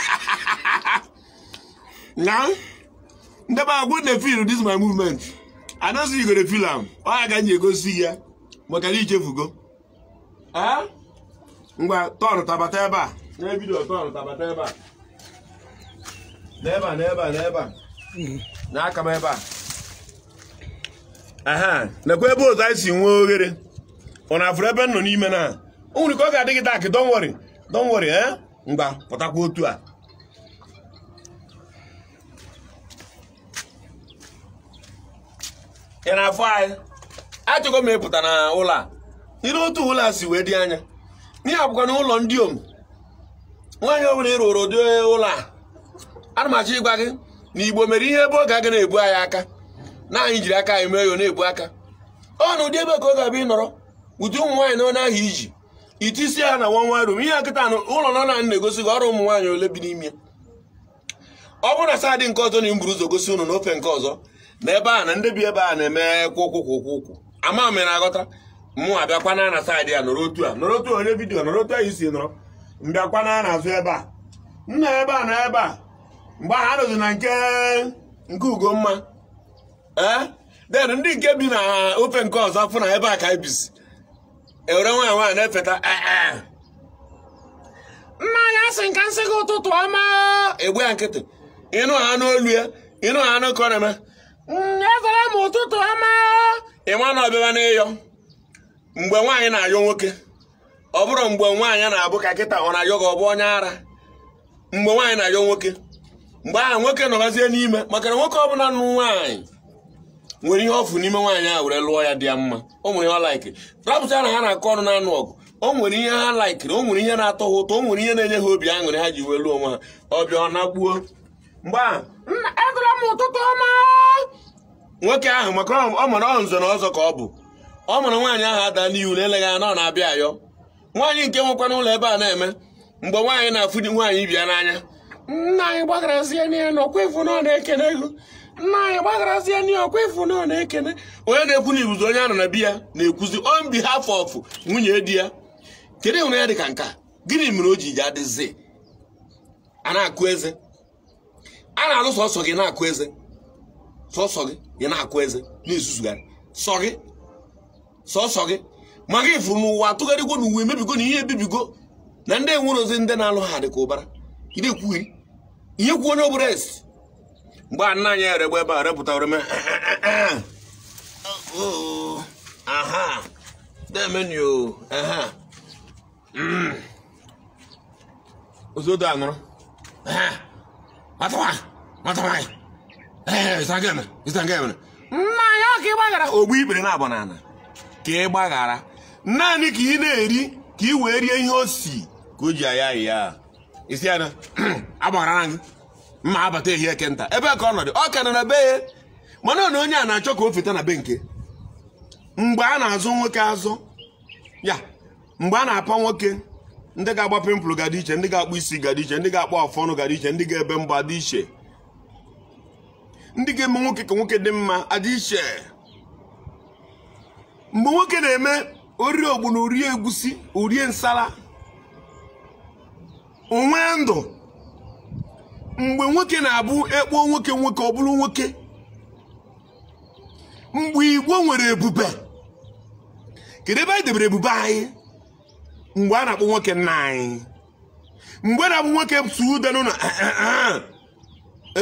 Na ndị be agwụ na feel this my movement. I don't see you go feel am. Ọ ya ga nji egosi ya maka na ichefugo. Ngwa tọọnụ tabata ebe a. N'ebido tọọnụ tabata ebe a. N'ebe a n'ebe a n'ebe a. N'aka m ebe a. Aha, nekwa ebe ụzọ anyị si nwee oghere. Ọ na-afụrụ ebe m nọ n'ime na. O nwere ka ọ ga-adị gị dark, don't worry. Don't worry, eh? Ngwa, pụtakwa otu a. Ị na-afụ anyị? Achọgo m ịpụta na ụlọ a. Ile otu ụlọ a si wee dị anya. Ihe a bụkwa na ụlọ ndị om. Nwaanyị ọbụla ịrụrụ ụdị ụlọ a. Ana m achọ ịgwa gị na Igbo mere ihe ebe oge aga na-ebu anyị aka. Na anyị jiri aka anyị mee ya na-ebu aka. Ọ na ụdị ebe ka ọ ga-abịa ịnọrọ. Ụdị ụmụ nwaanyị nọ n'ahịa iji. Itisi ya na one room. Ihe nkịta ụlọ nọ na na-egosi gị ọrụ ụmụ nwaanyị ole bi n'ime ya. Ọ bụrụ na saadị nke ọzọ na mburu ụzọ gosi unu n'ofe nke ọzọ na ebe a na ndị bi ebe a na-eme kwụ kwụ kwụ kwụ. Ama m na-aghọta. Mụ abịakwa na na saịdị ya nọrọ otu a. Nọrọ otu onye vidiyo nọrọ otu anyị si nọrọ. Mbịakwa na n'azụ ebe a. Nna ebe a na ebe a. Mgbe ahụ anọzi na nke Ugomma. Then ndị nke bi na ofe nke ọzọ afụ na ebe a ka anyị bisi. Ewere nwaanyị nwaanyị na-efeta. Nna anyị asị nka nsị gị ụtụtụ ọma. Egbu ya nkịtị. Ịnụ ha n'olu ya. Ịnụ ha n'ụkọ na-eme. Ezere m ụtụtụ ọma. Ị ma na ọbịa n'ịyọ. Mgbe nwaanyị na-ayọ nwoke, ọ bụrụ mgbe nwaanyị na-abụ ka kịta ọ na-ayọ gị ọ bụ onye ara. Mgbe nwaanyị na-ayọ nwoke, mgbe ahụ nwoke nọbazie n'ime, maka na nwoke ọbụla nụ nwaanyị nwere ihe ọfụ n'ime nwaanyị ahụ were lụọ ya dị ya mma. O nwere ihe ọ laikiri, rapụta na ha na-akọ ọnụ na-anụ ọgụ. O nwere ihe ha laikiri, o nwere ihe na-atọ ha ụtọ, o nwere ihe na-enye ha obi aṅụrị ha ji wee lụọ onwe ha. Ọbịa ọ na-gbuo mgbe ahụ. Nna edula m ụtụtụ ọma. Nwoke ahụ, maka ọ mara ọ nze na ọzọ ka ọ bụ, ọ mara nwaanyị ahụ ada n'ihu na eleghị anya ọ na-abịa ayọ nwaanyị nke nwekwa n'ụlọ ebe a na-eme. Mgbe nwaanyị na-afụ nwaanyị bịa n'anya, nna anyị gbagarazie n'ihe na ọkwa ifu na ọ na-ekene ego. Nna anyị gbagarazie n'ihe ọkwa ifu na ọ na-ekene. Onye na-ekwu na ibuzo onye anọ na bi ya na-ekwuzi on behalf of nwunye di ya. Kedu ịhụrụ ya dị ka nke a? Gịnị mere o ji ji adịzi a na-akụ eze? A na-alụ sọsọ gị na-akụ eze, sọsọ gị ị na-akụ eze na-ezuzugharị sọ gị, sọsọ gị. Ma gị fụrụ n'ụwa atụgharịgo na uwe emebigo na ihe ebibigo na ndị enwere ozi ndị na-alụ ha dị ka ụbara. Ị na-ekwughị ihe kwu onye ọbụla esi. Mgbe a nna anyị eregbe ebe a repụta oreme aha demenio aha ozodo aṅụrụ Nna anyị ọ ka ị gbaghara ogbu ikpere na-agba n'ala ka ị gbaghara naanị ka ị na-eri ka ị wee rie ihe o si ka o ji aya ya isi ya na agbaghara gị mma abata ehihie kenta ebe ka ọ nọdụ ọ ka nọ na be ya. Mana na onye a na-achọ ka o feta na be nke. Mgbe a na-azụ nwoke azụ ya, mgbe a na-apa nwoke, ndị ga-agba pimpụl ga dị iche, ndị ga-akpụ isi ga dị iche, ndị ga-akpọ afọnụ ga dị iche, ndị ga-ebe mgba dị iche, ndị ga-eme nwoke ka nwoke dị mma adị iche. Mgbe nwoke na-eme oriri ogbu na orie egusi, orie nsala, onwe ndụ. Mgbe nwoke na-abụ ekpo nwoke nwoke ọ bụrụ nwoke. Mgbe Igbo nwere ebube, kedu ebe anyị debere ebube anyị? Mgbe a na-akpọ nwoke nna anyị, mgbe na-abụ nwoke suude n'ụlọ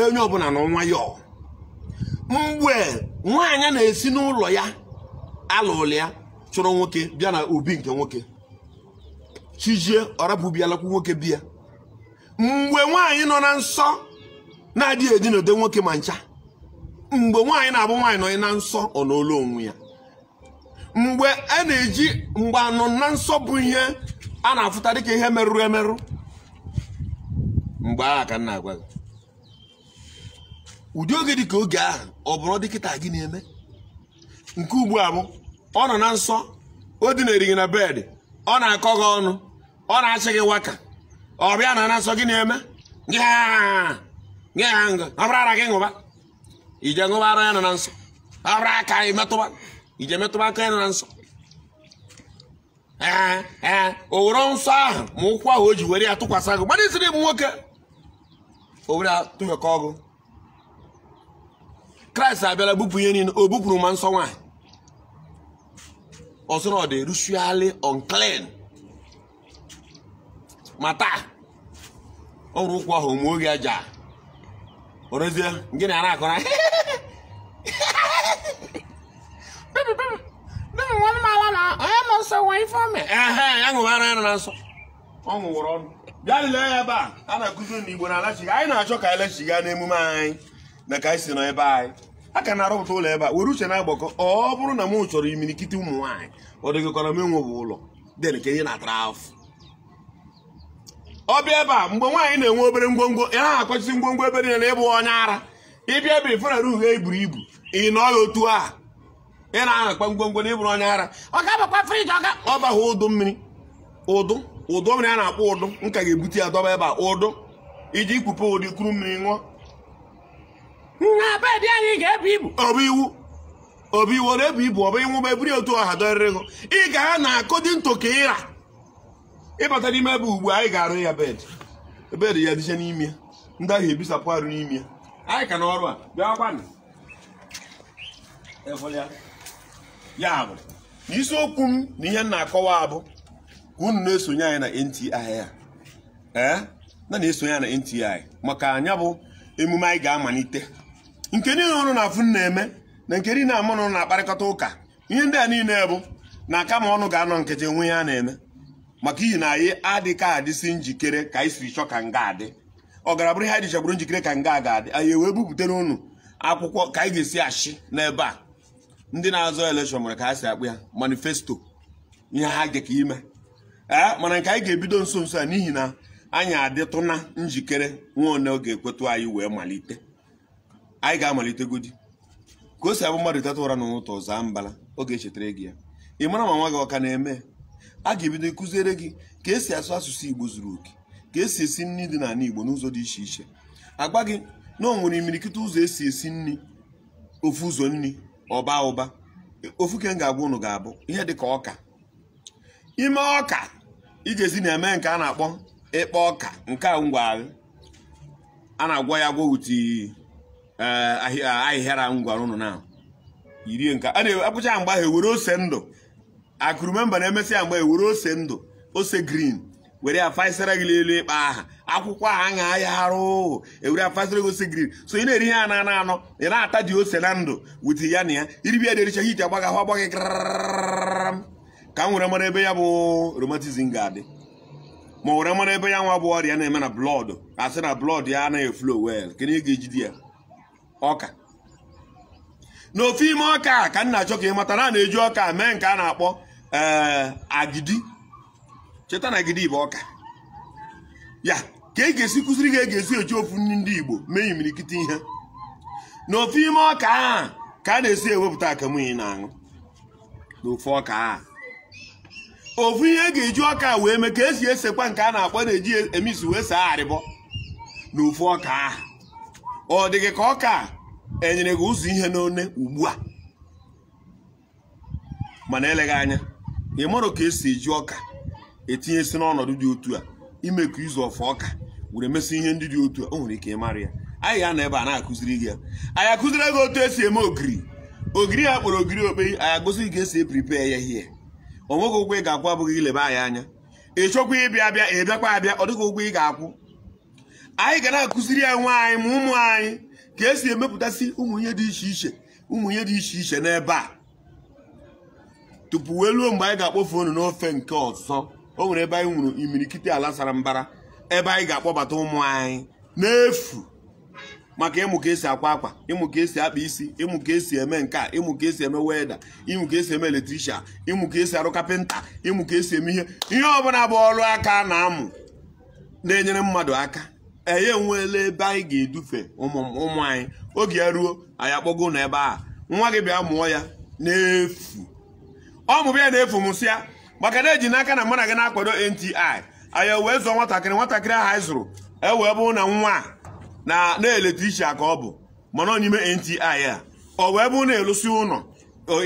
onye ọbụla nọ nwayọọ. Mgbe nwaanyị na-esi n'ụlọ ya alụlụ ya chọrọ nwoke bịa na obi nke nwoke, chijie ọrapụ bịa lakwu nwoke bịa. Mgbe nwaanyị nọ na nsọ na-adịghị edinode nwoke ma ncha. Mgbe nwaanyị na-abụ nwaanyị nọ na nsọ ọ n'olu onwe ya. Mgbe a na-eji mgbe anọ na nsọ bụ ihe a na-afụta dịka ihe merụrụ emerụ. Mgbe ahụ ka m na-agwa gị, ụdị oge dị ka oge ahụ ọ bụrụ dịkịta gị na-eme nke ugbu a bụ ọ nọ na nsọ, o dinere gị na bed, ọ na-akọ gị ọnụ, ọ na-achị gị waka, ọ bịa na nsọ gị na-eme ọ bụrụ ara gị ṅụba, ije ṅụba ara ya nọ na nsọ, ọ bụrụ aka ị metụba, ije metụba aka ya nọ na nsọ. Ee o were nsọ ahụ ma ụkwụ ahụ o ji were ya tụkwasị gị, gbana isiri bụ nwoke o were ya tụfekọ ọgụ. Kraịst abịala bupụ ihe niile, o bupụrụ ma nsọ nwaanyị, ọ sị na ọ dị ritually unclean. Ma taa ọ hụrụ ụkwụ ahụ ma oge aja orezie gịnị a na-akọ na ya ṅụbara ya nọ na nsọ, ọ ṅụwụrụ ọnụ. Bịa lelee ya ebe a a na-akụziri na Igbo na-alachiga. Anyị na-achọ ka anyị lachiga n'emume anyị na ka anyị si nọ ebe anyị a ka na-arụpụta ụlọ ebe a were uche na-agbakọ. Ọ bụrụ na m chọrọ imirikiti ụmụ nwaanyị, ọ dịgịkọrọ m enwe bụ ụlọ dị ka ihe na-atara afụ. Ọ bịa ebe a mgbe nwaanyị na-enwe obere ngwongwo, ị naghị akwachisi ngwongwo ebe niile na ịbụ onye ara. Ịbịa ebe ịfụnara uhie iburu ibu, ị nọ ya otu a ị na-ahụ akpa ngwongwo na ịbụrụ onye ara. Ọ ga-abakwa friji, ọ ga ọ baghị ụdụ mmiri, ụdụ ụdụ mmiri a na-akpọ ụdụ, nka ga-ebute ya dọba ebe a, ụdụ iji ikwupe ụdị kuru mmiri ṅụọ. Na bed anyị ga-ebu ibu. Ọ bụ iwu, ọ bụ iwu, ọ na-ebu ibu, ọ bụ ịnwụba eburu otu ọha dọrịrị ego. Ị ga na akọdị ntụ ka ịra ịbata n'ime ebe ugbu anyị ga-arụ ya bed, bed ya dịcha n'ime ya, ndị ahụ ebisapụ arụ n'ime ya. Anyị ka n'ọrụ a bịakwanụ ya bụ na isiokwu m na ihe m na-akọwa abụ ka unu na-esonye anyị na NTI a, ee na na-esonye anyị na NTI maka anya bụ emume anyị ga-amalite nke niile ọrụ na-afụ na-eme na nke niile ama na na-akparịkọta ụka. Ihe ndị a niile bụ na kama ọnụ ga-anọ nkịtị nwe ya na-eme maka ihi na anyị adịka adịsị njikere ka anyị siri chọ ka nga adị. Ọ gara bụrụ ihe anyị dịchagburu njikere ka nga ga-adị. Anyị wee buputere unu akwụkwọ ka anyị ga-esi achị n'ebe a. Ndị na-azọ elekshọn nwere ka ha si akpụ ya manifesto, ihe ha ga ka ime. Ee, mana nke anyị ga-ebido nso nso a n'ihi na anyị adịtụna njikere nwa one ọ ga-ekwetụ anyị wee malite. Anyị ga-amalitegodi ka o si abụ mmadụ teta ụra n'ụtụtụ zaa mbala, ọ ga-echetara gị ya. Ị mara ma nwa gị ọ ka na-eme. A ga-ebido kụziere gị ka esi asụ asụsụ Igbo zuru oke, ka esi esi nri dị n'ala Igbo n'ụzọ dị iche iche. Agba gị na o nwere imirikiti ụzọ esi esi nri, ofu ụzọ nri ọba ụba. Ofu ke m ga-agwa unu ga-abụ ihe dị ka ọka. Ime ọka ị ga-esi na-eme nke a na-akpọ ịkpa ọka, nke a ngwa a na-agwọ ya agwọ wuti ahịhịara ngwara unu na irie nke a na-akpụcha mgbe ahụ ewere ose ndụ. Akụrụmemba na-emesị ya mgbe ewere ose ndụ, ose green, were ya fasara gị n'elu ịkpa aha akwụkwọ a aṅa ya arụ, ewere ya fasara gị ose green. So ị na-eri ihe a na-anọ anọ, ị na-ata dị ose na ndụ wit ya na ya iribi ya dericha hit agbaghị ahụ agbaghị kraram. Ka m were mara ebe ya bụ rheumatism ga-adị, ma were mara ebe ya nwa bụ ọrịa na-eme na blood, asị na blood ya anaghị flow well. Kedu ihe ga-ejide ya? Ọka. N'ofe ime ọka ka m na-achọ ka ị mata na a na-eji ọka mee nke a na-akpọ agidi. Cheta na agidi bụ ọka. Ya ka e ga-esi kụziri gị ga-esi eji ofu nri ndị Igbo mee imirikiti ihe. N'ofe ime ọka a ka a na-esi ewepụta akamụ ị na-aṅụ. N'ofe ọka a ofu ihe ga-eji ọka wee mee ka esi esekwa nke a na-akpọ na-eji emisi wee saa arịbọ. N'ofe ọka a ọ dị gị ka ọka a enyere gị ụzọ ihe n'one ugbu a, mana eleghị anya ị marụ ka esi eji ọka etinyesi n'ọnọdụ dị otu a, ime ka izu ọfọ ọka were mesị ihe ndị dị otu a. O nwere ike ịmara ya. Anyị ga na ebe a na-akụziri gị ya. Anyị akụziri gị otu esi eme ogiri. Ogiri a kpọrọ ogiri okpei, anyị agosi gị ka esi eprepare ya hie. O nweghị ụgwọ ị ga-akwụ abụghị ileba anyị anya. Ị chọkwa ịbịa abịa, ị bịakwa abịa, ọ dịghị ụgwọ ị ga-akwụ. Anyị ga na-akụziri ya nwa anyị ma ụmụ anyị ka esi emepụtasị ụmụ ihe dị iche iche, ụmụ ihe dị iche iche n'ebe a tupu wee ruo mgbe anyị ga-akpọfe unu n'ofe nke ọzọ. O nwere ebe anyị nwere imirikiti ala sara mbara ebe anyị ga-akpọbata ụmụ anyị n'efu maka ịmụ ka esi akwa akwa, ịmụ ka esi akpa isi, ịmụ ka esi eme nka, ịmụ ka esi eme weda, ịmụ ka esi eme eletrishia, ịmụ ka esi arụ kapịnta, ịmụ ka esi eme ihe ihe ọbụla bụ ọrụ aka na-amụ na-enyere mmadụ aka. Enye enweela ebe anyị ga-edufe ụmụ anyị. Oge ya ruo anyị akpọgo na ebe a nwa gị bịa mụọ ya n'efu. Ọ mụbịa ya na-efu mụsịa maka na eji n'aka na mụ na gị na-akwado NTI. Anyị wee zụọ nwatakịrị, nwatakịrị ahụ anyị zụrụ e wee bụrụ na nwa na na-eletrishia ka ọ bụ, mana ọ n'ime NTI a ọ wee bụrụ na elụsị ụlọ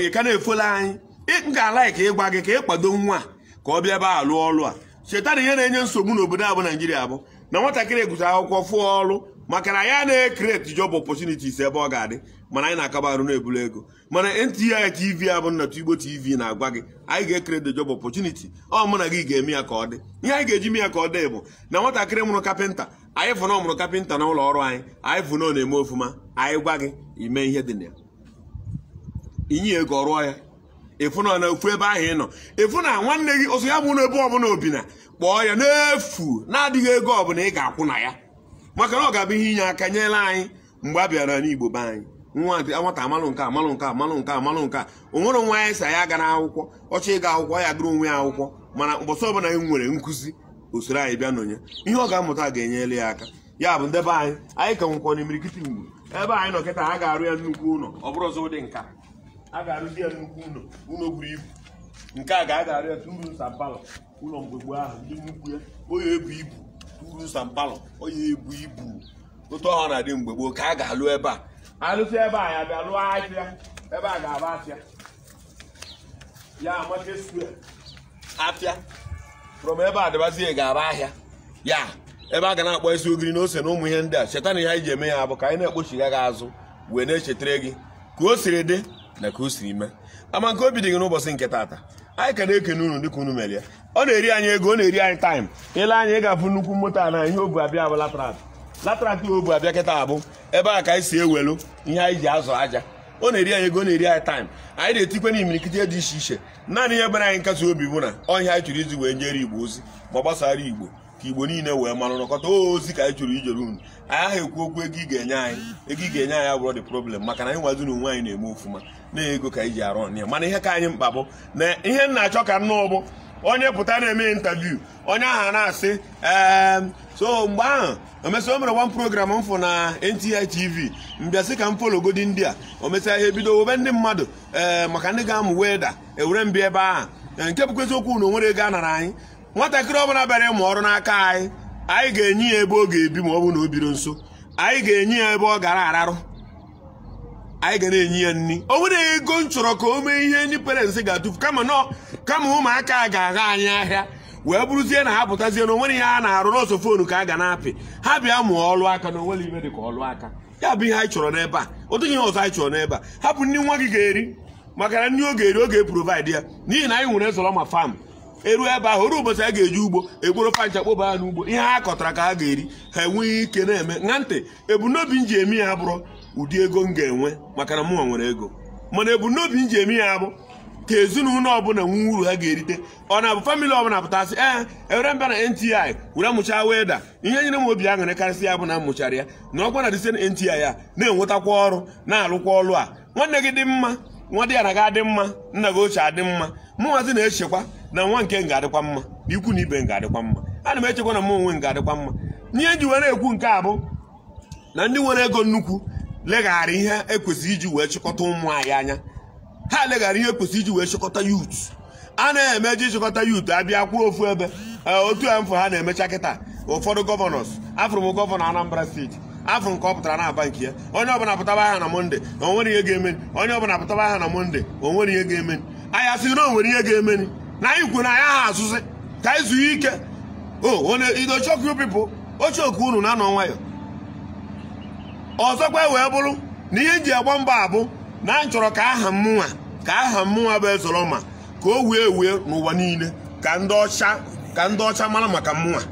ị ka na-efola anyị. M ga-ala ka ịgwa gị ka ị kwado nwa ka ọ bịa ebe a lụọ ọrụ a. Cheta na ihe na-enye nsogbu n'obodo a bụ Naijiria bụ na nwatakịrị egụsị akwụkwọ fụọ ọrụ maka na ya na-ekreti job opportunities ebe ọ ga-adị, mana anyị na-akaba arụ na-ebulu ego. Mana NTI TV a bụ Nnatụ Igbo TV na-agwa gị anyị ga-ekreti job opportunity. Ọ mụ na gị ga-eme ya ka ọ dị. Ihe anyị ga-eji mee ya ka ọ dị bụ na nwatakịrị mụrụ kapịnta, anyị fụ na ọ mụrụ kapịnta na ụlọ ọrụ anyị, anyị fụ na ọ na-eme ofụma, anyị gwa gị ime ihe dị na ya, inye ego ọrụọ ya. Ịfụ na ofu ebe ahụ ị nọ, ịfụ na nwanne gị ọsọ ya bụ n'ebe ọbụla obina, kpọọ ya n'efu na-adịghị ego ọbụla ị ga-akwụ na ya, maka na ọ ga-abụ ihe inye aka nyere anyị mgbe a bịara n'Igbo be anyị. Nwata amalụ nke amalụ nke amalụ nke amalụ nke a, o nwere nwa anyị sa ya gara akwụkwọ, ọchọ ịga akwụkwọ ya gụrụ onwe ya akwụkwọ, mana mbọsị ọbụla anyị nwere nkụzi usoro anyị bịa nọnye, ihe ọ ga-amụta ga-enyere ya aka. Ya bụ ndebe anyị, anyị ka nwekwa n'imirikiti mgbu ebe anyị nọ kịta. A ga-arụ ya nnukwu ụlọ, ọ bụrụ ọzọ ụdị nka a ga-arụzi ya nnukwu ụlọ, ụlọ buru ibu. Nke a ga-arụ ya two rooms and parlour, ụlọ mgbe gboo ahụ ndị nnukwu ya, onye ebu ibu two rooms and parlour, onye ebu ibu otu ọha na-adị mgbe gboo ka a ga-alụ ebe a. Alụsị ebe a ya bịa lụọ afịa, ebe a ga-aba afịa ya market square afịa from ebe a dịbazie ga-aba ahịa ya ebe a ga na-akpọ isi ogiri na ose na ụmụ ihe ndị a. Cheta na ihe anyị ji eme ya bụ ka anyị na-ekpochiga gị azụ wee na-echetara gị ka o siri dị na ka o siri mee. Ama nke obi dị gị n'ụbọchị nke taata, anyị ka na-ekene unu dịka unu mere ya. Ọ na-eri anyị ego, ọ na-eri anyị taịm. Ile anya ị ga-afụ nnukwu moto a na ihe o bu abịa bụ latrat. Latrat o bu abịa kịta abụ ebe a ka anyị si ewelu ihe anyị ji azụ aja. Ọ na-eri anyị ego, ọ na-eri anyị taịm. Anyị na-etikwe n'imirikiti dị iche iche. Naanị ihe gbara anyị nkasi obi bụ na ọhịa anyị chọrọ iji wee nyere Igbo ozi ma gbasara Igbo Ka Igbo niile wee malụ nọkọta ozi ka anyị chọrọ ijere unu. Anyị ahụ ekwu okwu ego ị ga-enye anyị, ego ị ga-enye anyị abụrụ the problem, maka na anyị nwazi na onwe anyị na-eme ofuma na ego ka anyị ji arụ ọnụ ya. Mana ihe ka anyị mkpa bụ na ihe m na-achọ ka nnọọ bụ onye pụta na-eme interview, onye ahụ na-asị so mgbe ahụ omesịa o mere one program m fụ na NTI TV, mbịasị ka m fologodi ndị a, o mesịa ihe bido wobe ndị mmadụ maka ndị ga-amụ weda ewere mbịa ebe ahụ. Nke bụkwa eziokwu na o nwere ego a nara anyị. Nwatakịrị ọbụla bịara ịmụ ọrụ n'aka anyị, anyị ga-enye ya ebe ọ ga-ebi ma ọ bụ na o biro nso, anyị ga-enye ya ebe ọ gara ararụ, anyị ga na-enye ya nri. O nwere ego m chọrọ ka o mee ihe ndị parents ga-atụfu, kama ụmụaka ga-agha anyị ahịa wee bụrụzie na ha pụtazie na onwere ihe a na-arụ n'ọsọ foonu ka a ga na-apị. Ha bịa mụọ ọrụ aka na onwere ibe dị ka ọrụ aka. Ya bụ ihe anyị chọrọ n'ebe a. Ọ dịghị ihe ọzọ anyị chọrọ n'ebe a. Hapụ nri nwa gị ga-eri, maka na nri ọ ga-eri ọ ga-eprovide ya, n'ihi na anyị nwere Ezoloma farm. Eru ebe ahụ oru ụbọchị a ga-eji ugbo egboro fancha kpoba ha n'ugbo, ihe ha kọtara ka ha ga-eri, ha enweghị ike na-eme ṅa ntị. Ebumnobi m ji eme ya bụrụ ụdị ego m ga-enwe, maka na mụnwa nwere ego, mana ebumnobi m ji eme ya bụ ka ezinụlọ ọbụla nwee uru ha ga-erite. Ọ na-abụ famili ọbụla pụtasị ee ewere mbịa na NTI were mụchaa weda. Ihe nyere m obi aṅụrị karịsịa ya bụ na m mụchara ya na ọkwa na disen NTI ya na-enwetakwa ọrụ na-alụkwa ọrụ a. Nwanne gị dị mma, nwa dị ya na ga adị mma, nna gị ochie adị mma, mụnwazi na-echekwa na nwa nke m ga-adịkwa mma, na ikwu na ibe m ga-adịkwa mma. Ana m echekwa na mụ onwe m ga-adịkwa mma. Ihe nji were ekwu nke a bụ na ndị nwere ego nnukwu leghara ihe ekwesịrị iji wee chịkọta ụmụ anyị anya. Ha leghara ihe ekwesịrị iji wee chịkọta yut. A na-emeje ịchịkọta yut abịa kwuo ofu ebe otu a mfụ ha na-emecha kịta. Ụfọdụ gọvanọs, afụrụ m gọvanọ Anambra steeti, afụrụ nke ọ pụtara na-aba nke ya, onye ọbụla pụtaba aha na Mọnde o nwere ihe ga-eme, onye ọbụla pụtaba aha na Mọnde o nwere ihe ga-eme. Anyị asịghị na o nwere ihe ga-eme, na anyị kwuru na anyị aha asụsị ka anyị zuo ike. O ido choke you people, ochoku unu na-anọ nwayọ. Ọzọkwa wee bụrụ na ihe nji agba mbọ abụ na anyị chọrọ ka aha mmụnwa bụ Ezoloma ka o wee wee n'ụwa niile, ka ndị ọcha mara maka mmụnwa.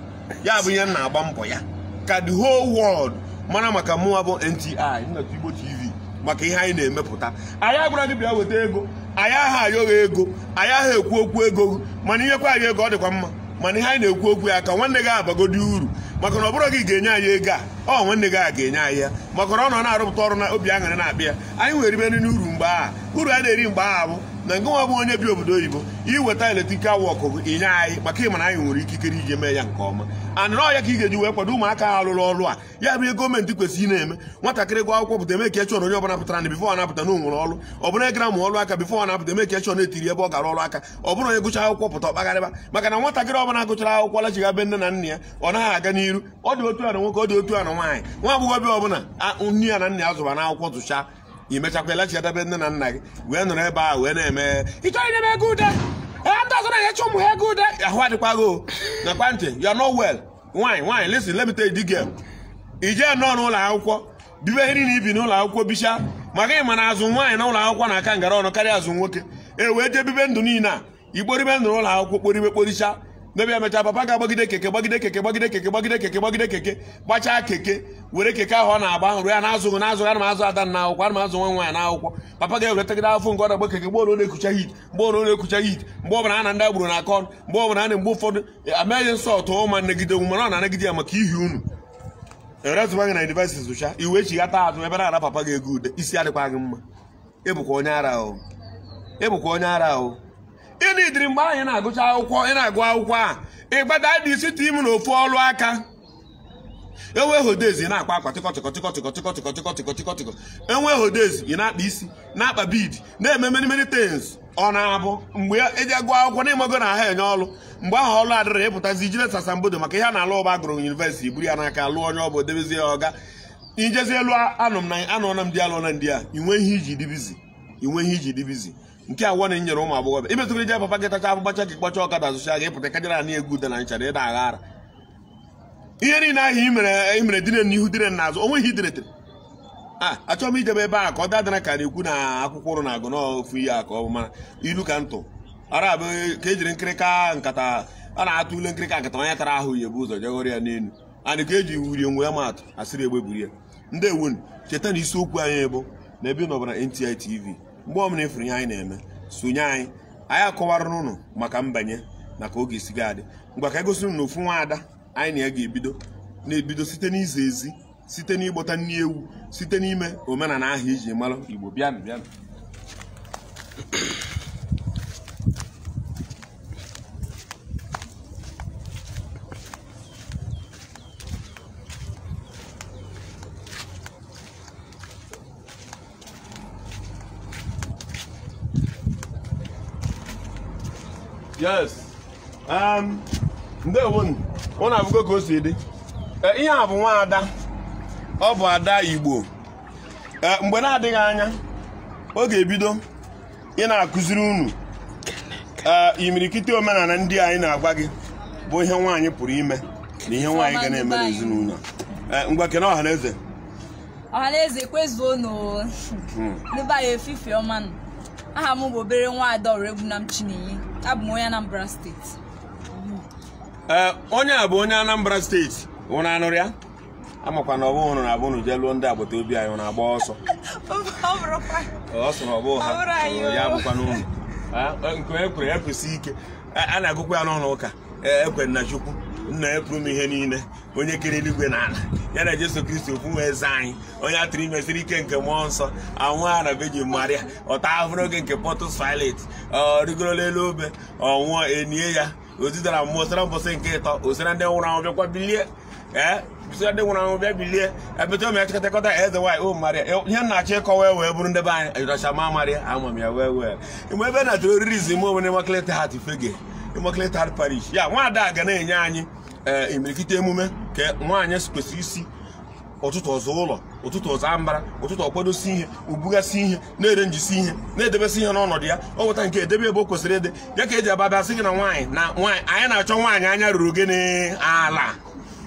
Ya bụ ihe m na-agba mbọ ya, ka the whole world mara maka mmụnwa bụ NTI Nnatụ Igbo TV, maka ihe anyị na-emepụta. Anyị agwara gị bịa weta ego, anyị aha ayọghị ego, anyị aha ekwu okwu ego, mana inyekwa anyị ego ọ dịkwa mma. Mana ihe anyị na-ekwu okwu ya ka nwanne gị abagodi uru, maka na ọ bụrụ gị ga-enye anyị ego a, ọ nwanne gị a ga-enye anyị ya, maka na ọ nọ na-arụpụta ọrụ na obi aṅụrị na-abịa. Anyị nwere ibe n'uru mgbe agha. Uru a na-eri mgbe agha bụ na nke nwa bụ onye bi obodo oyibo iweta eletrikal wọk inye anyị, maka ịma na anyị nwere ikikere iji mee ya nke ọma. And na ọya ka ị ga-eji wee kwado ụmụaka ha alụrụ ọrụ a. Ya bụ ihe gọọmenti kwesịrị ị na-eme. Nwatakịrị gụọ akwụkwọ pụta eme ka echọrọ onye ọbụla pụtara na bifo ọ na-apụta na o nwere ọrụ, ọ bụrụ egara mụ ọrụ aka bifo ọ na-apụta eme ka echọrọ na-etiri ebe ọ gara ọrụ aka, ọ bụrụ onye gụchara akwụkwọ pụta ọkpagharịba. Maka na nwatakịrị ọbụla gụchara akwụkwọ lachigha be nne na nna ya, ọ naghị aga n'iru. Ọ dị otu a na nwoke, ọ dị otu a na nwaanyị. Nwa agbọghọbịa ọbụla nne ya na nna ya zụba n'akwụkwọ zụcha, imechakwa elachighata nne na nna gị wee nọrọ ebe ahụ wee na-eme ị chọrọ inye m ego ude, ndị ọzọ na-enyecha ụmụ ha ego ude, ahụ adịkwa gị o. Nakwa ntị, you are not well. Nwaanyị listen, let me tell you the girl. Ije nọ n'ụlọ akwụkwọ bibe ihe niile ibi n'ụlọ akwụkwọ bicha, maka ịma na azụ nwaanyị n'ụlọ akwụkwọ na-aka ngara ọnụ karịa azụ nwoke. E wee jee bibe ndụ niile a, ikporibe ndụ n'ụlọ akwụkwọ kporibe kporicha, n'ebe emecha papa ga-agbagide keke gbagide keke gbagide keke gbagide keke gbagide keke gbachaa keke, were keke ahụ ọ na-agba ruo ya na-azụghị na-azụghị. Ana m azụ ada na akwụkwọ, ana m azụ nwa nwaanyị n'akwụkwọ. Papa ga-eweretagide afọ nke ọ na-agba keke mgbe ọ na-ekucha hit, mgbe ọ na-ekucha hit, mgbe ọ bụla a na ndị agburu na-akọ ọnụ, mgbe ọ bụla a na mgbe ụfọdụ amaghị nsọ ọtụ ụma nnegide mana ọ na-anagide ya maka ihi unu. Erezụba gị na yunivesiti zụcha iwe chighata azụ ebe na-ara papa gị ego ude, isi adịkwa gị mma. Ịbụkwa onye ara o, ịbụkwa onye ara o. Ị na-ediri mgbe anyị na-agụcha akwụkwọ, ị na-agụ akwụkwọ a ịgbada dị isi tim na ofu ọrụ aka. Enwe hodezi na-akpa akwa tịkọ tịkọ tịkọ tịkọ tịkọ tịkọ tịkọ tịkọ tịkọ tịkọ. Enwe hodezi ị na-akpa isi, na-akpa bid, na-eme many many things. Ọ na-abụ mgbe eji agụ akwụkwọ na ịmago na ha enye ọrụ, mgbe ahụ ọrụ adịrị ịpụtazi ijide sasambodo maka ihe a na-alụ ọba gụrụ yunivesiti buru ya n'aka lụọ onye ọ bụ debezie ya ọga. Ijezie elu anọ na m di alụọ na ndị a, inwe ihe iji dị bizi, inwe ihe iji dị bizi. Nke a nwanne nyere ụmụ agbọghọbịa imetụrụ ije papa gị tacha afụ gbacha gị gbacha ọkada azụcha gị ịpụta kajara na egwu ude na nchara ịda agha ara. Ihe niile ahụ i mere dine n'ihu dine n'azụ, onwe ihe ideretere. A achọrọ m ijebe ebe a ka ọ dadara ka na-ekwu na akwụkwọ ụrụ na-agụ n'ofu ihe a ka ọ bụ mara ilu ka ntụ ara abụ ka ejiri nkịrịka nkata a na-atụ ule nkịrịka nkata onye tara ahụ ya ebu ụzọ jeghọrọ ya n'elu anyị ka eji wurie nwe ya maatụ asịrị egbe buru ya. Ndị ewonu cheta na isiokwu anyị bụ na ebe ị nọbara NTI TV mgbe ọbụla ịfụrụ ihe anyị na-eme sonye anyị. Anyị akọwara n'ụnụ maka mbanye na ka oge esi ga-adị. Ngwa ka egosi na ofu nwa ada Anyị na ya ga-ebido na-ebido site n'ize ezi, site n'ịgbọta nri ewu, site n'ime omenala ahụ iji mara Igbo. Bịanụ bịanụ. Yes. Ndewo ụnụ abụgo ka o si dị. Ihe a bụ nwaada, ọ bụ ada Igbo. Mgbe na-adịghị anya ọ ga-ebido ị na-akụziri unu imirikiti omenala ndị anyị na-agwa gị bụ ihe nwaanyị pụrụ ime na ihe nwaanyị ga na-eme n'ezinụlọ. Ngwa kene ọhaneze. Ọhaneze kwezuonụ. Ndị be anyị efife ọma nụ. Aha m bụ obere nwaada Ọrụegbunam Chinenye. Abụ m onye Anambra steeti. Onye a bụ onye Anambra steeti. Ụnụ anụrụ ya? Amakwa na ọ bụ ụnụ na-abụ ụnụ jee lụọ ndị agbata obi anyị, ụnụ agba ọsọ. Ọ sị na ọ bụ ha ya bụkwa n'ụlọ. Nke e kwere ekwesị ike. A na-agụkwa ya n'ụlọ ụka. Ekwe na Chukwu nna epụrụ m ihe niile, onye kere eluigwe na ala, ya na Jesu Kristi ofu nwa eze anyị, onye atụrụ ime siri ike nke mmụọ nsọ, anwụ a na Virgin Maria, ọta ahụhụ n'oge nke Pontius Pilate, ọ rigoro n'elu obe, ọ nwụọ, enie ya, o zidara mmụọ sara mbọsị nke ịtọ, o sara ndị nwụrụ anwụ bịakwa bilie. Sara ndị nwụrụ anwụ bịa bilie. Ebete ome achịkọtakọta eze nwaanyị o Maria. Ihe na-achọ ịkọwa wee bụrụ ndị be anyị ajụracha Maria ama m ya wee wee. Mgbe ebe na-atụrụ oriri izi ime omume Immaculate Heart Fege, Immaculate Heart Parish. Ya nwaada ga na-enye anyị imirikiti emume ka nwaanyị kwesịrị isi ụtụtụ ọzọ ụlọ, ụtụtụ ọzọ ambara, ụtụtụ ọkwadosi ihe, ubugasị ihe, na-ere njisi ihe, na-edebesi ihe n'ọnọdụ ya, ọ weta nke edebe ebe o kwesịrị ịdị. Ya ka eji ababịa sị gị na nwaanyị na nwaanyị anyị na-achọ nwaanyị anya ruru gị n'ala.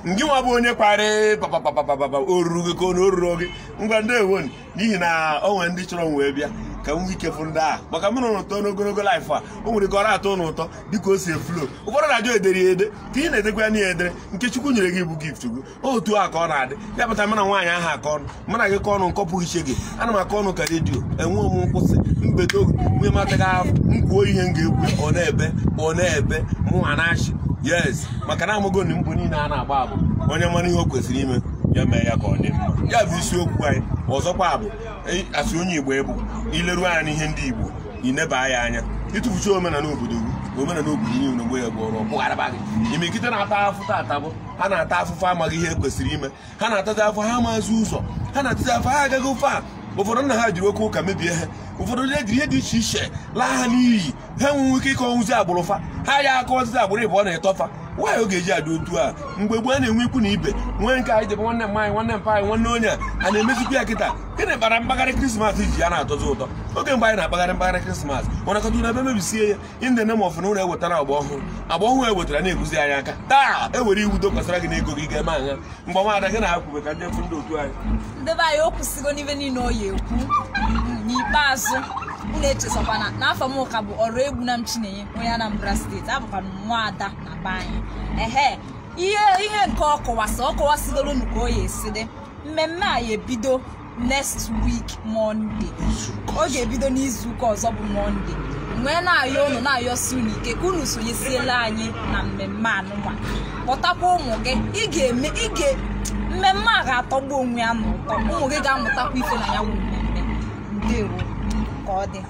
Ngị nwa bụ onye kwarị papapapapapa o ruru gị ka ọ na o ruru gị. Ngwa ndewo, n'ihi na o nwere ndị chọrọ m wee bịa ka m nwee ike fụ ndị a, maka mụ na ụtọ n'ogologo laịf a o nwere ka ọ na-atọ n'ụtọ dịka o si eflo. Ụfọdụ na-ajụ edere ya ede ka ị na-edekwa ya n'ihe edere nke Chukwu nyere gị bụ gift gị. Otu a ka ọ na-adị. Ya pụta mụ na nwaanyị ahụ aka ọnụ, mụ na gị ka ọnụ nkọpụ iche gị, ana m aka ọnụ ka redio enwe m nkwụsị mbedo nwunye m ataghị ahụ, m kwuo ihe m ga-ekwu ọ na-ebe ọ na-ebe mụ a na-achị. Yes, maka na amago na mbụ niile a na-agba abụ onye mara ihe o kwesịrị ime ya mee ya ka ọ dị mma. Ya bụ isiokwu anyị. Ọzọkwa bụ asị onye Igbo ịbụ ileru anya n'ihe ndị Igbo, ineba ya anya, ịtụfuchi omenala obodo gị, omenala obodo niile na ogbe ya bụ ọrụ ọkpụgharaba gị. Imirikiti na-ata afụ tata bụ ha na-ata afụfụ amaghị ihe kwesịrị ime, ha na-atazi afụ ha amaghịzi ụzọ, ha na-atazi afụ ha agaghị ofe a. Ụfọdụ nna ha jiri oke ụka mebie ha, ụfọdụ ndị ejiri ihe dị iche iche laa ha n'iyi, ha enweghị ike ịkọwụzi agbụrụ fa, ha ya akọwazizi agbụrụ ịbụ ọ na-etọfa. Nwaanyị ọ ga-eji adị otu a mgbe gboo a na-enwe ikwu na ibe nwee nke anyị jebe nwanne m anyị, nwanne mpa anyị, nwanne onye a na-emezikwa ya kịta. Gịnị kpara mkpagharị Krismas ji ya na-atọzi ụtọ? Oge mgbe anyị na-akpagharị mkpagharị Krismas nwere na ebe mebisie ya in the name of na ụlọ ewetara agba ọhụrụ, agba ọhụrụ ewetara na-eguzi anyị aka taa ewere iwu dokwasara gị n'ego gị ga-eme anya. Mgbe nwaada gị na-akwube ka ndị efu ndị otu anyị ndị be anyị o kwụsịgo n'ibe niile ọ ya ekwu. N'ikpeazụ unu echezọkwana n'afọ m ụka bụ Ọrụegbunam Chinenye onye Anambra steeti. Abụkwa m nwaada na be anyị. Ehe, ihe nke ọ kọwasị ọ kọwasịgoro unu ka ọ ya esi dị. Mmemme a ya ebido next week Monday. Ọ ga-ebido n'izu ụka ọzọ bụ Monday. Nwee na-ayọ unu na-ayọsi unu ike ka unu sonyesiela anyị na mmemme anụnwa. Kpọtakwa ụmụ gị, ị ga-eme mmemme a ga-atọgbu onwe ya n'ụtọ. Ụmụ gị ga-amụtakwa ife na ya bụ mmemme. Ndewo ka ọ dị.